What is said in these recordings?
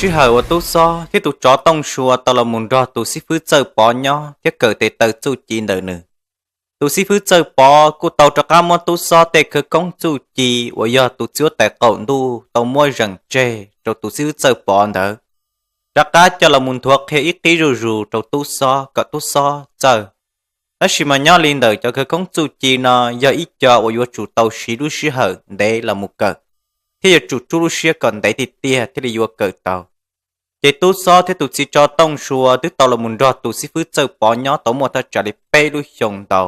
Sij hawm uas tub xob thiab tus tsov tooj sua tau los mus nrog tus xib fwb txawj pov nyob thiab kawm tes taw txuj ci ntawm nws, tus xib fwb txawj pov kuj tau rov qab muab tub xob tej khawv koob txuj ci uas yog tus txiv huab tais qaum ntuj tau muab zeem tseg rau tus xib fwb txawj pov ntawd, rov qab coj los mus nthuav qhia ib qib zuj zus rau tub xob kom tub xob txawj. Tab sis mas nyob li ntawm cov khawv koob txuj ci no yog ib co uas yuav tsum tau siv lub sij hawm ntev los mus kawm, thiab yuav tsum rub lub siab kom ntev tiag tiag thiaj li yuav kawm tau. Ces tub xob thiab tus txiv tsov tooj sua twb tau los mus nrog tus xib fwb txawj pov nyob tau muaj thaj tsam li peb lub xyoo ntau,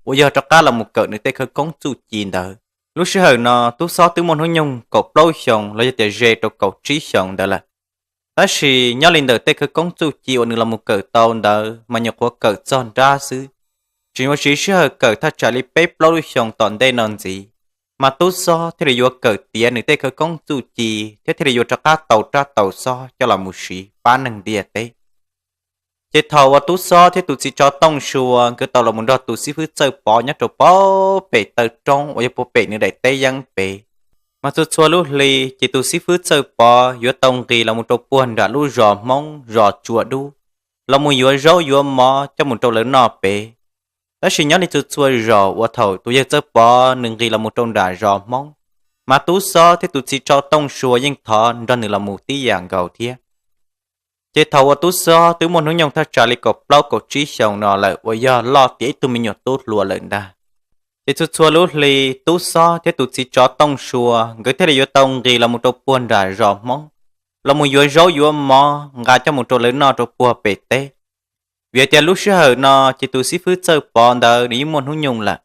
uas yog rov qab los mus kawm nws tej khawv koob txuj ci ntawd. Lub sij hawm no tub xob twb muaj hnub nyoog kaum plaub xyoos los yog tias ze rau kaum tsib xyoos ntawd lawm. Tab sis nyob li ntawm tej khawv koob txuj ci uas nws los mus kawm tau ntawd mas nyuam qhuav kawm txog nrab xwb, tseem yuav siv sij hawm kawm thaj tsam li peb plaub lub xyoos tom ntej no ntxiv, mas tub xob thiaj li yuav kawm tiav nws tej khawv koob txuj ci thiab thiaj li yuav rov qab tau rab tau xob coj los mus siv pab neeg ntiaj teb. Ces thaum uas tub xob thiab tus txiv tsov tooj sua nkawd tau los mus nrog tus xib fwb txawj pov nyob rau pem taw roob uas yog puag pem nws daim teb yeeb pem, mas txhua txhua lub hli ces tus xib fwb txawj pov yuav tau nqis los mus rau puag nram lub zos Hmoob zos Tsua Dub, los mus yuav zaub yuav mov coj mus rau lawv noj pem. Tab sis nyob li txhua txhua zaus uas thaum tus yawg txawj pov nws nqis los mus rau nram zos Hmoob, mas tub xob thiab tus txiv tsov tooj sua yeej thov nrog nws los mus tib yam nkaus thiab. Ces thaum uas tub xob twb muaj hnub nyoog thaj tsam li kaum plaub kaum tsib xyoos no lawm uas yog loj tiav ib tug me nyuam tub hluas lawm ntag, ces txhua txhua lub hli tub xob thiab tus txiv tsov tooj sua nkawd thiaj li yuav tau nqis los mus rau puag nram zos Hmoob, los mus yuav zaub yuav mov nqa coj mus rau lawv noj rau puag pem teb. Vim tias lub sij hawm no ces tus xib fwb txawj pov ntawd nws yeej muaj hnub nyoog lawm.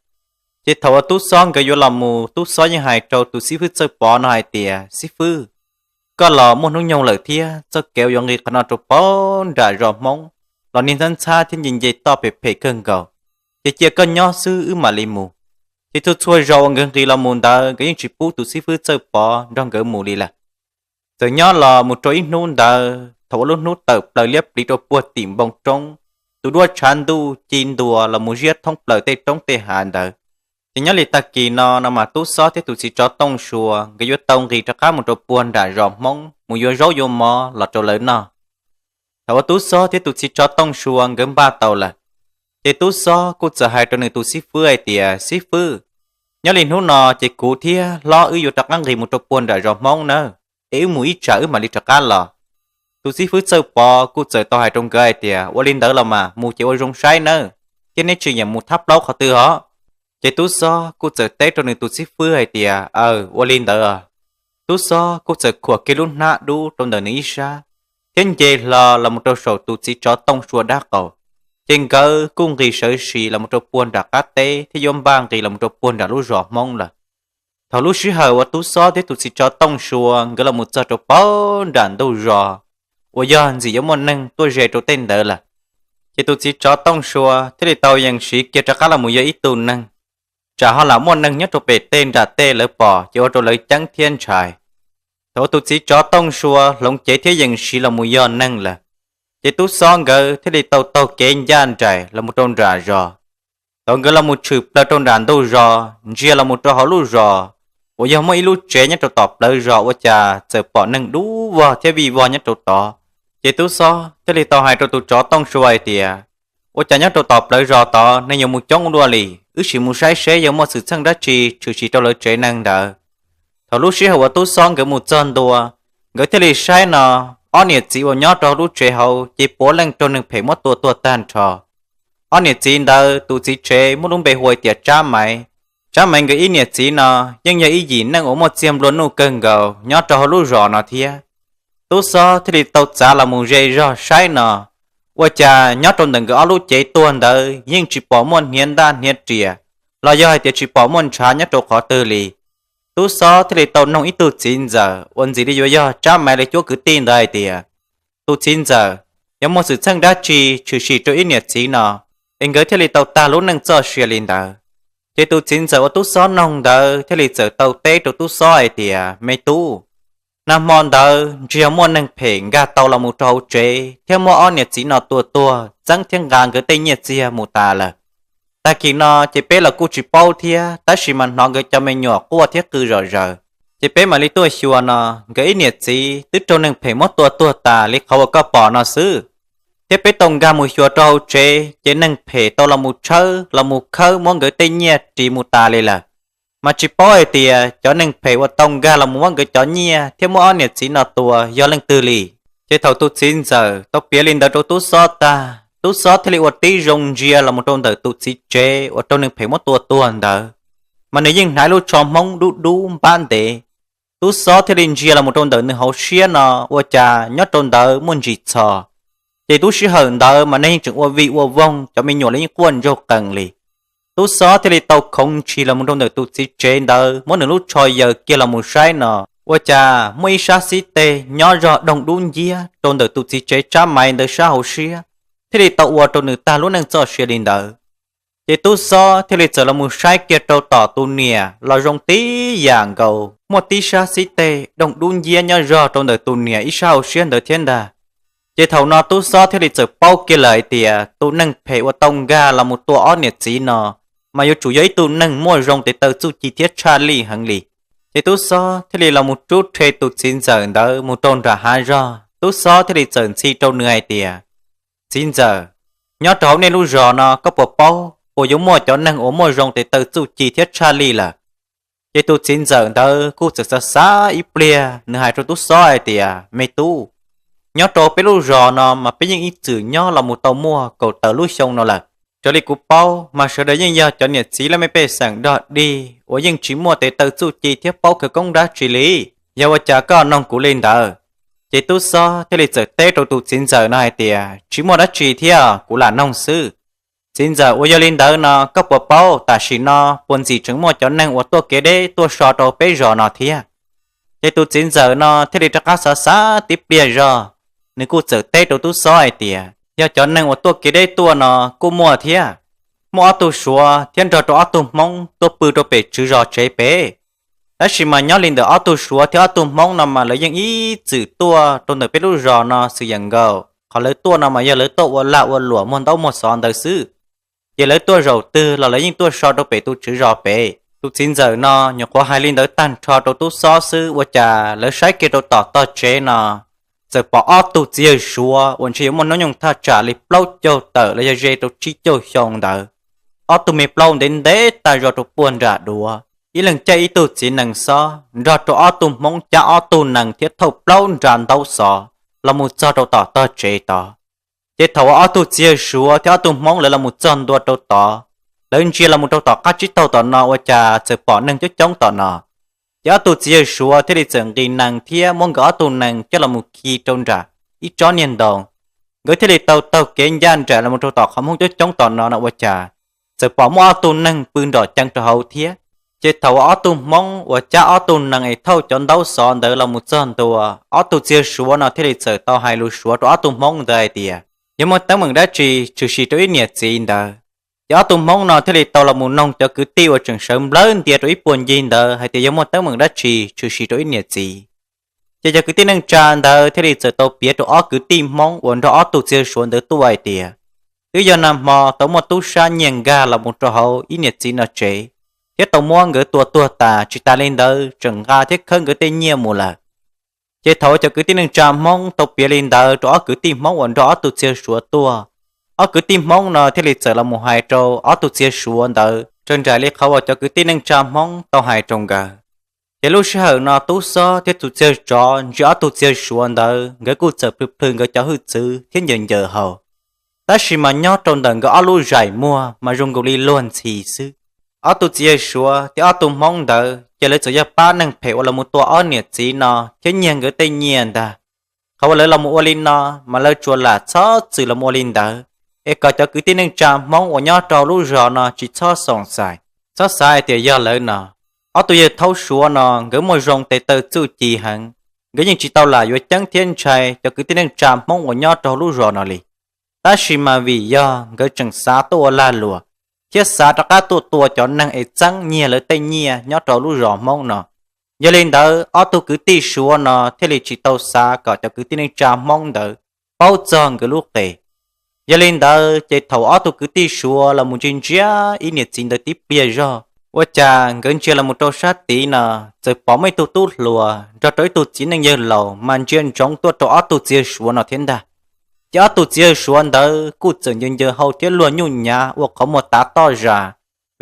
Ces thaum uas tub xob nkawd yuav los mus, tub xob yeej hais rau tus xib fwb txawj pov no hais tias, Xib fwb, koj los muaj hnub nyoog lawm thiab, txoj kev uas yuav nqis qhov no rau puag nram zos Hmoob los niag ntxhab ntxhab thiab nce nce toj phem phem kawg nkaus, ces cia koj nyob xwb wb mam li mus. Ces txhua txhua zaus uas nkawd nqis los mus ntawd nkawd yeej tsis pub tus xib fwb txawj pov nrog nkawd mus li lawm. Txawm nyob los mus rau ib hnub ntawd thaum uas lub hnub tawm plaws liab pliv rau puag tim npoo roob, tus duab tshav ntuj ci ntua los mus ziab thoob plaws tej roob tej hav ntawd. Ces nyob li tag kis no no mas tub xob thiab tus txiv tsov tooj sua nkawd yuav tau nqis rov qab mus rau puag nram zos Hmoob mus yuav zaub yuav mov los rau lawv noj. Thaum uas tub xob thiab tus txiv tsov tooj sua nkawd npaj tau lawm, ces tub xob kuj txawm hais rau nws tus xib fwb hais tias, Xib fwb, nyob li hnub no ces kuv thiab hlob wb yuav rov qab nqis mus rau puag nram zos Hmoob nawb, es wb mus ib tsam wb mam li rov qab los. Tus xib fwb txawj pov kuj txawm tau hais rau nkawd hais tias, Ua li ntawd los mas mus ces ua zoo saib nawb, thiab neb tsis yam mus thab plaub qhov twg os. Ces tub xob kuj txawm teb rau nws tus xib fwb hais tias, Aw, ua li ntawd. Tub xob kuj txawm khuam kiag lub hnab dub rau ntawm nws ib sab, thiab nce hlo los mus rau saum tus txiv tsov tooj sua dab qaum. Ces nkawd kuj nqis sawv sis los mus rau puag nram qab teb thiab yuav npaj nqis los mus rau puag nram lub zos Hmoob lawm. Thaum lub sij hawm uas tub xob thiab tus txiv tsov tooj sua nkawd los mus txog rau puag nram ntug zos uas yog ntxim yuav muaj neeg tuaj ze rau tej ntawd lawm, ces tus txiv tsov tooj sua thiaj li tau yees siv kiag rov qab los mus yog ib tug neeg, tsam ho lam muaj neeg nyob rau pem tej nram tej lawv pom ces ua rau lawv ceeb thiab ntshai. Thaum uas tus txiv tsov tooj sua hloov cev thiab yees siv los mus yog neeg lawm, ces tub xob nkawd thiaj li tau taug kev ncaj nraim los mus rau nram zos. Thaum nkawd los mus tshwm plaws rau nram ntug zos ntsia los mus rau hauv lub zos uas yog muaj ib lub tsev nyob rau tom plawv zos ua cas txawm pom neeg dub vog thiab vij vog nyob rau tod. Ces tub xob thiaj li tau hais rau tus tsov tooj sua hais tias, Ua cas nyob rau tom plawv zos tod neeg yuav mus coob ua luaj li? Wb sim mus saib seb yog muaj xwm txheej dab tsi tshwm sim rau lawv tsev neeg ntawd. Thaum lub sij hawm uas tub xob nkawd mus txog ntua, nkawd thiaj li saib no, ob niam txiv uas nyob rau hauv lub tsev hauv ces puav leej raug neeg phem muab tua tuag tag nrho. Ob niam txiv ntawd tus txiv tsev muaj lub npe hu tias Tsab Maiv. Tsab Maiv nkawd ib niam txiv no yeej yog ib yim neeg uas muaj txiag nplua nuj kawg nkaus nyob rau hauv lub zos no thiab. Tub xob thiaj li tau txav los mus ze zog saib no, ua cas nyob rau ntawm nkawd ob lub cev tuag ntawd yeej tsis pom muaj hniav ntaj hniav riam, los yog hais tias tsis pom muaj ntshav nyob rau qhov twg li. Tub xob thiaj li tau noog ib tug txiv ntxawm uas ntxim li yuav yog Tsab Maiv lawv cuab kwv tij ntawd hais tias, Tus txiv ntxawm, yog muaj xwm txheej dab tsi tshwm sim rau ib niam txiv no es nkawd thiaj li tau tag lub neej txoj sia li ntawd? Ces tus txiv ntxawm uas tub xob noog ntawd thiaj li txawm tau teb rau tub xob hais tias, Me tub, nag hmo ntawd ntshe yog muaj neeg phem nkag tau los mus rau hauv tsev thiab muab ob niam txiv no tua tuag txeeb thiab nqa nkawd tej nyiaj txiag mus tas lawm. Tag kis no ces peb los kuj tsis paub thiab, tab sis mas hnov nkawd cov me nyuam quaj thiab qw zom zaws, Ces peb mam li tuaj xyuas no, nkawd ib niam txiv twb raug neeg phem muab tua tuag tas li qhov uas koj pom no xwb. Thiab peb tau nkag mus xyuas rau hauv tsev, ces neeg phem tau los mus tshawb los mus khawb muab nkawd tej nyiaj ris mus tas li lawm. Mas tsis paub hais tias cov neeg phem uas tau nkag los mus muab nkawd cov nyiaj thiab muab ob niam txiv no tua yog leej twg li. Ces thaum tus txiv ntxawm tau piav li ntawd rau tub xob tag, tub xob thiaj li ua tib zoo ntsia los mus rau ntawm tus txiv tsev uas raug neeg phem muab tua tuag ntawd, mas nws yeej hnav lub tsho hmoob dub dub npab ntev. Tub xob thiaj li ntsia los mus rau ntawm nws hauv siab no, ua cas nyob rau ntawd muaj ntsis txhos. Ces tub sij hawm ntawd mas neeg yeej tseem ua vij ua voog, cov me nyuam los yeej quaj ntsaug qees li. Tub xob thiaj li tau khoov ntshis los mus rau ntawm tus txiv tsev ntawd, muab nws lub tsho yaws kiag los mus saib no, ua cas muaj ib sab xib teg nyob zog doog dub nciab rau ntawm tus txiv tsev tsab maiv ntawd sab hauv siab, thiaj li tau ua rau nws tag lub neej txoj sia li ntawd. Ces tub xob thiaj li txawm los mus saib kiag rau tom tus niam los zoo tib yam nkaus, muaj tib sab xib teg doog dub nciab nyob zog rau ntawm tus niam ib sab hauv siab ntawd thiab ntag. Ces thaum no tub xob thiaj li txawm paub kiag lawm hais tias tus neeg phem uas tau nkag los mus tua ob niam txiv no, mas yuav tsum yog ib tug neeg muaj zoo tes taw txuj ci thiab tshaj lij heev li. Ces tub xob thiaj li los mus rub rhe tus txiv ntxawm ntawd mus rau nram hav zog, tub xob thiaj li txawm ntxhi rau nws hais tias, Txiv ntxawm, nyob rau hauv nej lub zos no koj puas paub puas yuav muaj cov neeg uas muaj zoo tes taw txuj ci thiab tshaj lij lawm? Ces tus txiv ntxawm ntawd kuj txawm xav xav ib pliag, nws hais rau tub xob hais tias, Me tub, nyob rau peb lub zos no mas peb yeej ib txwm nyob los mus tau muaj kaum tawm lub xyoo no lawm. Raws li kuv paub mas sawv daws yeej yog cov niam txiv laj mej pej xeem dog dig uas yeej tsis muaj tes taw txuj ci thiab paub khawv koob dab tsi li. Yog ua cas koj noog kuv li ntawd? Ces tub xob thiaj li txawm teb rau tus txiv ntxawm no hais tias, Tsis muaj dab tsi thiab, kuv lam noog xwb. Txiv ntxawm, uas yog li ntawd no koj puas paub tam sim no puas ntxim tseem muaj cov neeg uas tuaj kev deb tuaj so rau peb zos no thiab? Ces tus txiv ntxawm no thiaj li rov qab xav xav tib pliag zog, nws kuj txawm teb rau tub xob hais tias, Yog cov neeg uas tuaj kev deb tuaj no kuj muaj thiab. Muaj ob tug suav thiab nrog rau ob tug hmoob tuaj pw rau pem tswv zos tsev pem. Tab sis mas nyob li ntawm ob tug suav thiab ob tug hmoob no mas lawv yeej ib txwm tuaj rau ntawm peb lub zos no xwm yam nkaus, qhov lawv tuaj no mas yog lawv tuaj ua lag ua luam muag ntaub muag xov ntawd xwb. Ces lawv tuaj zaum twg los lawv yeej tuaj so rau pem tus tswv zos pem. Tus txiv ntxawm no nyuam qhuav hais li ntawd tag nrho rau tub xob xwb, ua cas lawv saib kiag rau tom tog tsev no txawm pom ob tug txiv yawg suav uas ntshe yuav muaj hnub nyoog thaj tsam li plaub caug tawm los yog ze rau tsib caug xyoo ntawd. Ob tug me plaub ntev ntev tag zog rau puag nram duav, ib leeg caij ib tug txiv nees xob nrog rau ob tug hmoob cab ob tug nees thiab thauj plaub nra ntaub xov los mus txog rau tom tog tsev tod. Ces thaum uas ob tug txiv yawg suav thiab ob tug hmoob lawv los mus txog ntua rau tod, lawv ntsia los mus rau tom qab tsib taug tom no ua cas txawm pom neeg coob coob tom no. Ces ob tug txiv yawg suav thiaj li txawm nqis nees thiab muab nkawd ob tug nees coj los mus khi rau nram ib tsob niag ntoo. Nkawd thiaj li tau taug kev ncaj nraim los mus rau tom qhov hmoob coob coob tom no no ua cas txawm pom muaj ob tug neeg pw nrom ceev rau hauv thiab. Ces thaum uas ob tug hmoob uas cab ob tug nees es thauj cov ntaub xov ntawd los mus txog ntua, ob tug txiv yawg suav no thiaj li txawm tau hais lus suav rau ob tug hmoob ntawd hais tias, Yog muaj teeb meem dab tsi tshwm sim rau ib niam txiv ntawd? Ces ob tug hmoob no thiaj li tau los mus noog cov kwv tij uas tseem sawv nplawg ntia rau ib puag ncig ntawd hais tias yog muaj teeb meem dab tsi tshwm sim rau ib niam txiv. Ces cov kwv tij neej tsa ntawd thiaj li txawm tau piav rau ob kwv tij hmoob uas nrog ob tug txiv yawg suav ntawd tuaj hais tias, twb yog nag hmo tau muaj tub sab nyiag nkag los mus rau hauv ib niam txiv no tsev, thiab tau muab nkawd tua tuag tas, tsis tas li ntawd tseem nqa thiab khawb nkawd tej nyiaj mus lawm. Ces thaum uas cov kwv tij neej tsa hmoob tau piav li ntawd rau ob kwv tij hmoob uas nrog ob tug txiv yawg suav tuaj, ob kwv tij hmoob no thiaj li txawm los mus hais rau ob tug txiv yawg suav ntawd raws nraim li qhov uas cov kwv tij neej tsa hmoob tau hais rau nkawd. Ces lub sij hawm no tub xob thiab tus txiv yawg tsov ntsia ob tug txiv yawg suav ntawd, nkawd kuj txawm plhws plhws nkawd cov hwj txwv thiab ncaws ncaws hau. Tab sis mas nyob rau ntawm nkawd ob lub zaim muag mas zoo nkaus li luag ntxhi xwb. Ob tug txiv yawg suav thiab ob tug hmoob ntawd ces lawv txawm yog pab neeg phem uas los mus tua ob niam txiv no thiab nyiag nkawd tej nyiaj ntag. Qhov uas lawv los mus ua li no mas lawv tsuas lam txhob txwm los mus ua li ntawd, es kom cov kwv tij neej tsa hmoob uas nyob rau lub zos no tsis txhob xoom xais, txhob xav hais tias yog lawv no. Ob tug yawg thaub suav no nkawd muaj zoo tes taw txuj ci heev, nkawd yeej tsis tau lam yuav ceeb thiab ntshai cov kwv tij neej tsa hmoob uas nyob rau lub zos no li. Tab sis mas vim yog nkawd tseem xav tuaj ua lag luam, thiab xav rov qab tuaj tua cov neeg es txeeb nyiag lawv tej nyiaj nyob rau lub zos hmoob no. Yog li ntawd ob tug kwv tij suav no thiaj li tsis tau xav kom cov kwv tij neej tsa hmoob ntawd paub txog nkawd lub qe. Yog li ntawd ces thaum ob tug kwv tij suav los mus ntsia ntsia ib niam txiv ntawd tib pliag zog, Ua cas nkawd ntsia los mus rau sab tid no, txawm pom muaj ib tug tub hluas nrog rau ib tug txiv neej yawg laus mas ntsia ntsoov tuaj rau ob tug txiv yawg Suav no thiab ntag. Ces ob tug txiv yawg Suav ntawd kuj txawm ncaws ncaws hau thiab luag nyuj nyav ua qhov muag tav toj zas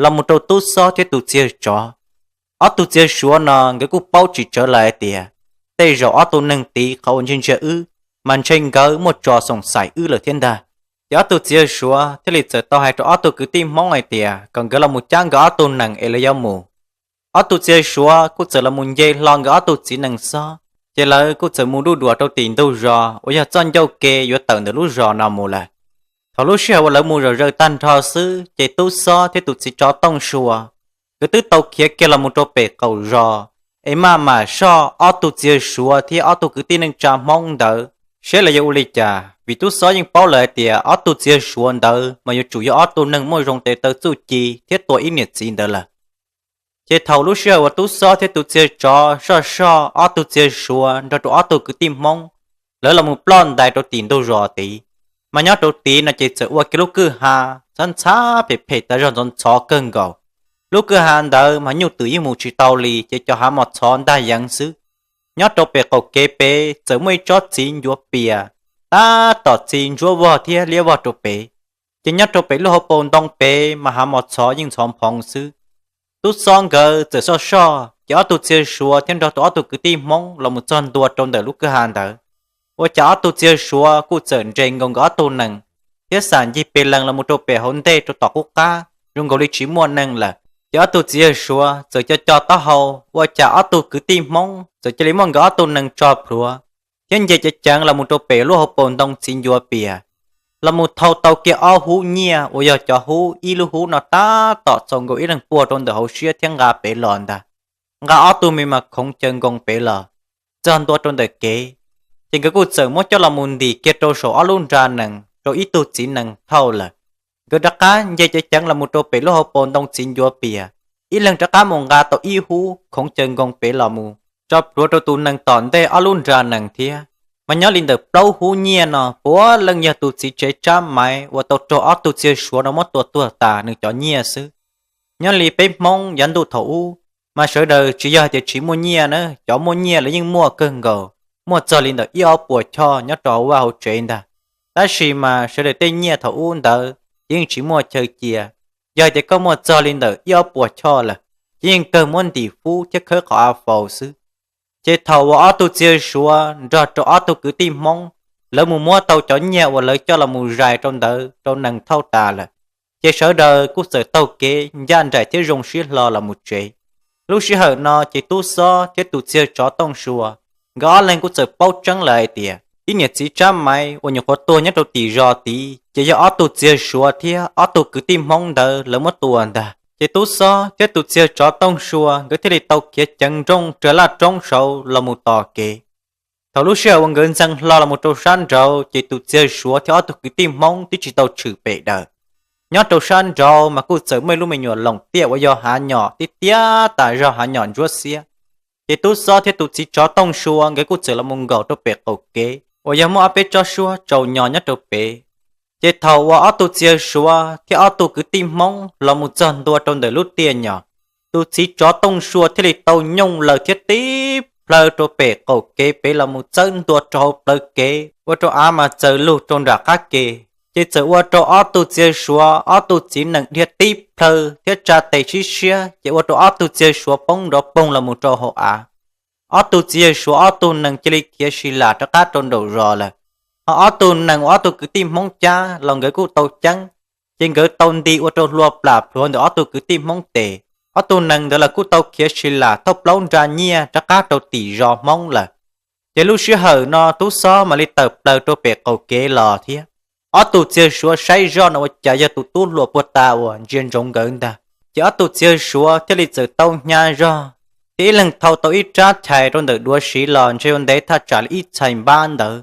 los mus rau tub xob thiab tus txiv yawg tsov. Ob tug txiv yawg Suav no nkawd kuj paub tsis tsawg lawm hais tias tej zaum ob tug neeg tid qhov uas ntsia ntsia wb mas ntshe nkawd muaj tso xoom xaim wb lawm thiab ntag. Ces ob tug txiv yawg Suav thiaj li txawm tau hais rau ob tug kwv tij Hmoob hais tias kom nkawd los mus cab nkawd ob tug nees es lawv yuav mus. Ob tug txiv yawg Suav kuj txawm los mus nce hlo nkawd ob tug txiv nees xob, ces lawv kuj txawm mus duj duas rau tim ntug zos uas yog txoj ncauj ke yuav tawm ntawm lub zos no mus lawm. Thaum lub sij hawm uas lawv mus zom zaws tag nrho xwb ces tub xob thiab tus txiv tsov Tooj Sua nkawd twb tau khiav kiag los mus rau pem qaum zos es maj mam soj ob tug txiv yawg Suav thiab ob tug kwv tij neej tsa Hmoob ntawd seb lawv yuav ua li cas, vim tub xob yeej paub lawm hais tias ob tug txiv yawg Suav ntawd mas yuav tsum yog ob tug neeg muaj zoo tes taw txuj ci thiab tua ib niam txiv ntawd lawm. Ces thaum lub sij hawm uas tub xob thiab tus txiv yawg tsov soj soj ob tug txiv yawg Suav nrog rau ob tug kwv tij Hmoob, lawv los mus ploj ntais rau tim ntug zos tid, mas nyob rau tid no ces txawm ua kiag lub kwj ha ntxhab ntxhab phem phem tas zog ntxhov ntxhov kawg nkaus. Lub kwj ha ntawd mas nyuj twm yeej mus tsis tau li ces cov hav mos txhov ntag yeev xwb. Nyob rau pem qaum kev pem txawm muaj ib tsob txiv ncuav pias tab tom txi ntsuab vog thiab liab vog rau pem. Ces nyob rau pem lub hauv paus ntoo pem mas hav mos txhov yeej ntxhov nphoov xwb. Tub xob nkawd txawm soj soj ces ob tug txiv yawg Suav thiab nrog rau ob tug kwv tij Hmoob los mus txog ntua rau ntawm lub kwj ha ntawd. Ua cas ob tug txiv yawg Suav kuj txawm nres nkaus nkawd ob tug nees thiab xam ncig pes lees los mus rau pem hauv ntej rau tom qub qab zoo nkaus li tsis muaj neeg lawm. Ces ob tug txiv yawg Suav txawm co co taub hau, ua cas ob tug kwv tij Hmoob txawm cia li muab nkawd ob tug nees tso plhuav thiab nce ceev ceev los mus rau pem lub hauv paus ntoo txiv ncuav pias, los mus thau tau kiag ob hub nyiaj uas yog cov hub ib lub hub no tab tom txaus nkaus ib leeg puag rau ntawm hauv siab thiab nqa pem los ntag. Nqa ob tug me mas khoov caw nkoos pem los txog ntua rau ntawm kev, ces nkawd kuj txawm muab coj los mus ntim kiag rau saum ob lub nra nees rau ib tug txiv nees thauj lawm. Nkawd rov qab nce ceev ceev los mus rau pem lub hauv paus ntoo txiv ncuav pias, ib leeg rov qab mus nqa tau ib hub khoov caw nkoos pem los mus tso plhuav rau tus nees tom ntej ob lub nra nees thiab. Mas nyob li ntawm plaub hub nyiaj no puav leej yog tus txiv tsev Tsab Maiv uas tau raug ob tug txiv yawg Suav no muab tua tuag tas nws cov nyiaj xwb. Nyob li peb Hmoob yav ntuj thaum ub, mas sawv daws tsis yog tias tsis muaj nyiaj na, cov muaj nyiaj lawv yeej muaj kawg nkaus, muaj txog li ntawm ib ob puas choj nyob rau hauv vaj hauv tsev ntag. Tab sis mas sawv daws tej nyiaj thaum ub ntawd ces yeej tsis muaj chaw cia. Yog hais tias koj muaj txog li ntawm ib ob puas choj lawm, ces yeej kawg muab ntim fub thiab khawb qhov av faus xwb. Ces thaum uas ob tug txiv yawg Suav nrog rau ob tug kwv tij Hmoob, lawv mus muab tau cov nyiaj uas lawv coj los mus zais rau ntawd rau nees thauj tas lawm, ces sawv daws kuj txawm taug kev ncaj nraim thiab zoo siab hlo los mus tsev. Lub sij hawm no ces tub xob thiab tus txiv yawg tsov Tooj Sua, nkawd ob leeg kuj txawm paub tseeb lawm hais tias ib niam txiv Tsab Maiv uas nyuam qhuav tuag nyob rau tim zos tid ces yog ob tug txiv yawg Suav thiab ob tug kwv tij Hmoob ntawd lawv muab tua ntag. Ces tub xob thiab tus txiv yawg tsov Tooj Sua nkawd thiaj li tau khiav ceev nrooj raws laj roob saud los mus tos kev. Thaum lub sij hawm uas nkawd ntxeev hlo los mus rau sab nraud ces tus txiv yawg Suav thiab ob tug kwv tij Hmoob twb tsis tau tshwm pem daws. Nyob rau sab nraud mas kuj txawm muaj ib lub me nyuam loom tiaj uas yog hav nyom tiaj tiaj tas zog hav nyom ntsuab xiab. Ces tub xob thiab tus txiv tsov Tooj Sua nkawd kuj txawm los mus nkaum rau pem qaum kev uas yog muaj ob peb tsob suab tsaus nyos nyob rau pem. Ces thaum uas ob tug txiv yawg Suav thiab ob tug kwv tij Hmoob los mus txog ntua rau ntawm lub tiaj nyom, tus txiv tsov Tooj Sua thiaj li tau nyooj laws thiab tib plhaw rau pem qaum kev pem los mus txawb ntua rau hauv plawv kev ua rau av mas txawm lug rau nram qab ke. Ces txawm ua rau ob tug txiv yawg Suav ob tug txiv nees dhia tib plhaw thiab tsa tes sib siab ces ua rau ob tug txiv yawg Suav poob nrov poog los mus rau hauv av. Ob tug txiv yawg Suav ob tug nees cia li khiav si lam rov qab rau nraum zos lawm. Ho ob tug nees uas ob tug kwv tij Hmoob cab los nkawd kuj tau ceeb, ces nkawd tau nti ua rau hlua plam plhuav ntawm ob tug kwv tij Hmoob tes. Ob tug nees ntawd los kuj tau khiav si lam thauj plaub nra nyiaj rov qab rau tim zos Hmoob lawm. Ces lub sij hawm no tub xob mam li tawm plaws rau pem qaum kev los thiab. Ob tug txiv yawg Suav saib zoj no ua cas yog tus tub hluas puag ta uas ntsia ntsoov nkawd ntag. Ces ob tug txiv yawg Suav thiaj li txawm tau hnyav zog, thiab ib leeg thau tau ib rab chais rau ntawm duav siv los ntshe yuav ntev thaj tsam li ib txhais npab ntawd,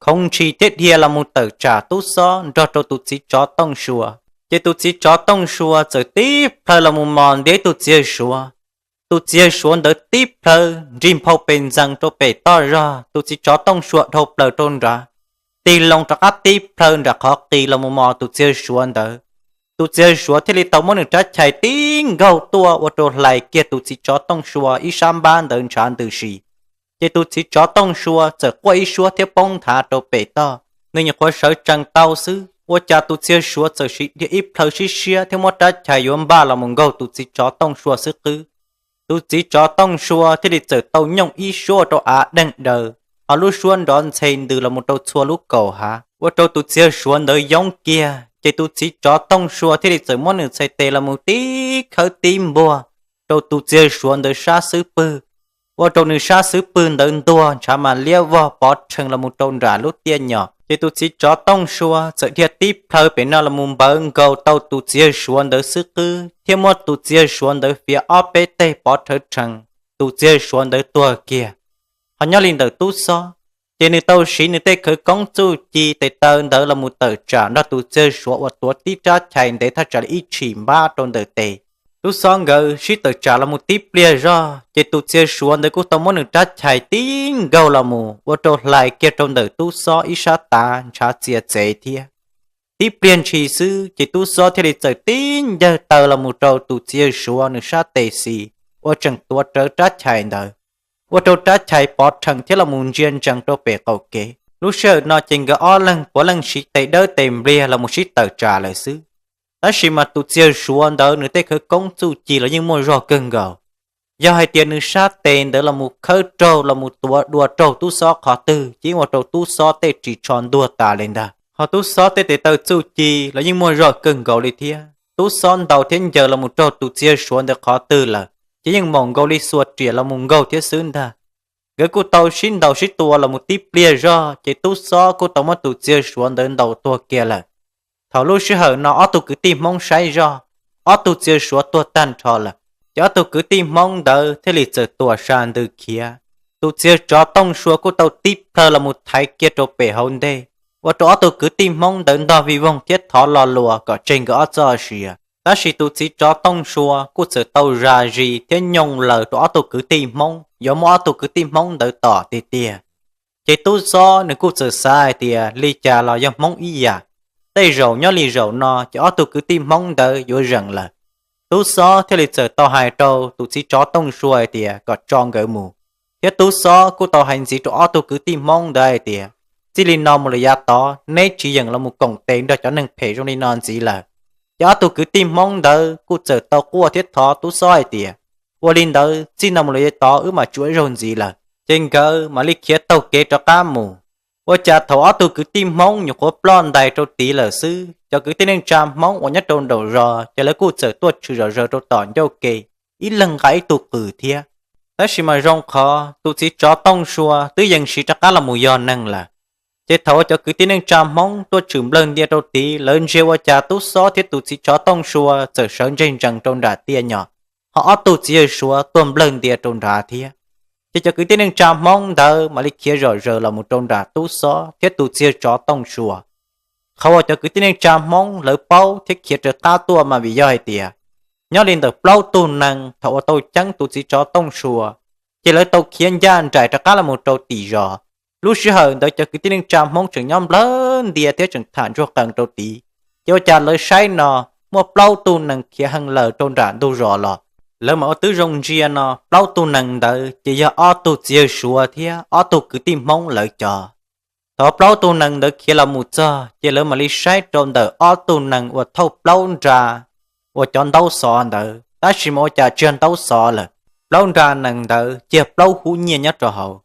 khoov ntshis thiab dhia los mus tawm tsam tub xob nrog rau tus txiv tsov Tooj Sua. Ces tus txiv tsov Tooj Sua txawm tib plhaw los mus mos ntiav tus txiv yawg Suav. Tus txiv yawg Suav ntawd tib plhaw nrig nphau pes ntxees rau pem toj zog, tus txiv tsov Tooj Sua dhau plaws rau nrad, tig loo rov qab tib plhaw nram qhov qis los mus mos tus txiv yawg Suav ntawd. Tus txiv yawg Suav thiaj li tau muab nws rab chais tib nkaug tuaj ua rau hlais kiag tus txiv tsov Tooj Sua ib sab npab ntawd ntshav ntws si. Ces tus txiv tsov Tooj Sua txawm quaj ib suab thiab poob nthav rau pem toj. Nws nyuam qhuav sawv tsees tau xwb, ua cas tus txiv yawg Suav txawm siv dhia ib plhaw sib siab thiab muab rab chais yuav npaj los mus nkaug tus txiv tsov Tooj Sua xwb qwb. Tus txiv tsov Tooj Sua thiaj li txawm tau nyooj ib suab ua rau av deeg daws, ho lub suab nrov ntxhe ntws los mus rau txhua lub kaum hav, ua rau tus txiv yawg Suav ntawd yoob kiag. Ces tus txiv tsov Tooj Sua thiaj li txawm muab nws txhais tes los mus tib khawb tib npuag rau tus txiv yawg Suav ntawd sab xub pwg, ua rau nws sab xub pwg ntawd ntuag ntshav mas liab vog pov rhees los mus rau nram lub tiaj nyom. Ces tus txiv tsov Tooj Sua txawm dhia tib plhaw pem no los mus npawv nkaus tau tus txiv yawg Suav ntawd xub qwb thiab muab tus txiv yawg Suav ntawd fiav ob peb teg pov rhawv rhees, tus txiv yawg Suav ntawd tuag kiag. Ho nyob li ntawm tub xob, ces nws tau siv nws tej khawv koob txuj ci tes taw ntawd los mus tawm tsam nrog tus txiv yawg Suav uas tuav tib rab chais ntev thaj tsam li ib tshim npab rau ntawm tes. Tub xob nkawd sib tawm tsam los mus tib pliag zog, ces tus txiv yawg Suav ntawd kuj tau muab nws rab chais tib nkaug los mus ua rau hlais kiag rau ntawm tub xob ib sab tav ntshav txia txev thiab. Tib pliag ntshis xwb ces tub xob thiaj li txawm tib ncawg taw los mus rau tus txiv yawg Suav nws sab tes xis uas tseem tuav rawv rab chais ntawd, ua rau rab chais pov rhees thiab los mus ntsia ntsees rau pem qaum kev. Lub sij hawm no ces nkawd ob leeg puav leej siv tes dawb tes npliag los mus sib tawm tsam lawm xwb. Tab sis mas tus txiv yawg Suav ntawd nws tej khawv koob txuj ci los yeej muaj zog kawg nkaus. Yog hais tias nws sab tes ntawd los mus khawb raug los mus tuav dua raug tub xob qhov twg ces yeej ua rau tub xob tej ris tsho ntuag tas li ntag. Ho tub xob tej tes taw txuj ci los yeej muaj zog kawg nkaus li thiab. Tub xob ntaus thiab ncaws los mus raug tus txiv yawg Suav ntawd qhov twg lawm ces yeej maum nkaus li xuas riam los mus nkaug thiab xwb ntag. Nkawd kuj tau sib ntaus sib tua los mus tib pliag zog ces tub xob kuj tau muab tus txiv yawg Suav ntawd ntaus tuag kiag lawm. Thaum lub sij hawm no ob tug kwv tij Hmoob saib zog, ob tug txiv yawg Suav tuag tag nrho lawm, ces ob tug kwv tij Hmoob ntawd thiaj li txawm tuam sa ntws khiav. Tus txiv yawg tsov Tooj Sua kuj tau tib plhaw los mus thaiv kiag rau pem hauv ntej, ua rau ob tug kwv tij Hmoob ntawd ntog vij voog thiab thov lo lus kom tseg nkawd ob txoj sia. Tab sis tus txiv tsov Tooj Sua kuj txawm tau zam zis thiab nyooj laws rau ob tug kwv tij Hmoob yuav muab ob tug kwv tij Hmoob ntawd tom tiag tiag. Ces tub xob nws kuj txawm xav hais tias li cas los yog Hmoob ib yam, tej zaum nyob li zaum no ces ob tug kwv tij Hmoob ntawd yuav zeem lawm. Tub xob thiaj li txawm tau hais rau tus txiv tsov Tooj Sua hais tias kom tso nkawd mus, thiab tub xob kuj tau hais ntxiv rau ob tug kwv tij Hmoob ntawd hais tias txij li no mus lawm yav tod neb tsis yeem los mus koom tes nrog cov neeg phem zoo li no ntxiv lawm. Ces ob tug kwv tij Hmoob ntawd kuj txawm tau quaj thiab thov tub xob hais tias ua li ntawd txij no mus lawm yav tod wb mam tsis ua ib zaug ntxiv lawm. Ces nkawd mam li khiav taug kev rov qab mus. Ua cas thaum ob tug kwv tij Hmoob nyuam qhuav ploj ntais rau tid lawm xwb, cov kwv tij neej tsa Hmoob uas nyob rau nraum zos ces lawv kuj txawm tuaj tshwm zom zaws rau tom ncauj ke, ib leeg nqa ib tug qws thiab. Tab sis mas zoo qhov tus txiv tsov Tooj Sua twb yeej siv rov qab los mus yog neeg lawm. Ces thaum uas cov kwv tij neej tsa Hmoob tuaj tshwm nplawg ntia rau tid, lawv ntsia ua cas tub xob thiab tus txiv tsov Tooj Sua txawm sawv ntseg ntsees rau nram tiaj nyom, ho ob tug txiv yawg Suav tuag nplawg ntia rau nrad thiab. Ces cov kwv tij neej tsa Hmoob ntawd mam li khiav zom zaws los mus rau nram tub xob thiab tus txiv yawg tsov Tooj Sua. Qhov uas cov kwv tij neej tsa Hmoob lawv paub thiab khiav raws qab tuaj mas vim yog hais tias nyob li ntawm plaub tug nees thaum uas tau ceeb tus txiv tsov Tooj Sua, ces lawv tau khiav ncaj nraim rov qab los mus rau tim zos. Lub sij hawm ntawd cov kwv tij neej tsa Hmoob tseem nyob nplawg ntia thiab tseem tham ntsuag qees rau tid, ces ua cas lawv saib no muaj plaub tug nees khiav heev lawm rau nram ntug zos los. Lawv mam ua tib zoo ntsia no plaub tug nees ntawd ces yog ob tug txiv yawg Suav thiab ob tug kwv tij Hmoob lawv cov. Thaum plaub tug nees ntawd khiav los mus txog ces lawv mam li saib rau ntawm ob tug nees uas thauj plaub nra uas cov ntaub xov ntawd, tab sis mas ua cas tsis yog ntaub xov lawm. Plaub nra nees ntawd cia plaub hub nyiaj nyob rau hauv.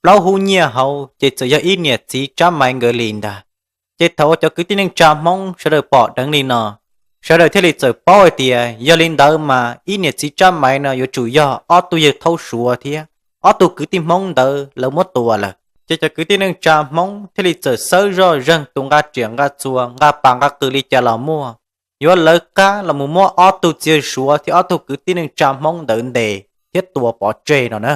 Plaub hub nyiaj hauv ces txawm yog ib niam txiv Tsab Maiv nkawd li ntag. Ces thaum uas cov kwv tij neej tsa Hmoob sawv daws pom dheev li no, sawv daws thiaj li txawm paub hais tias yog li ntawd mas ib niam txiv Tsab Maiv no yuav tsum yog ob tug yawg thaub Suav thiab ob tug kwv tij Hmoob ntawd lawv muab tua lawm. Ces cov kwv tij neej tsa Hmoob thiaj li txawm xawb zoj zeeg tus nqa riam nqa txuas nqa pas nqa qws li cas los muaj, yuav lawv qab los mus muab ob tug txiv yawg Suav thiab ob tug kwv tij neej tsa Hmoob ntawd ntes thiab tua pov tseg no na.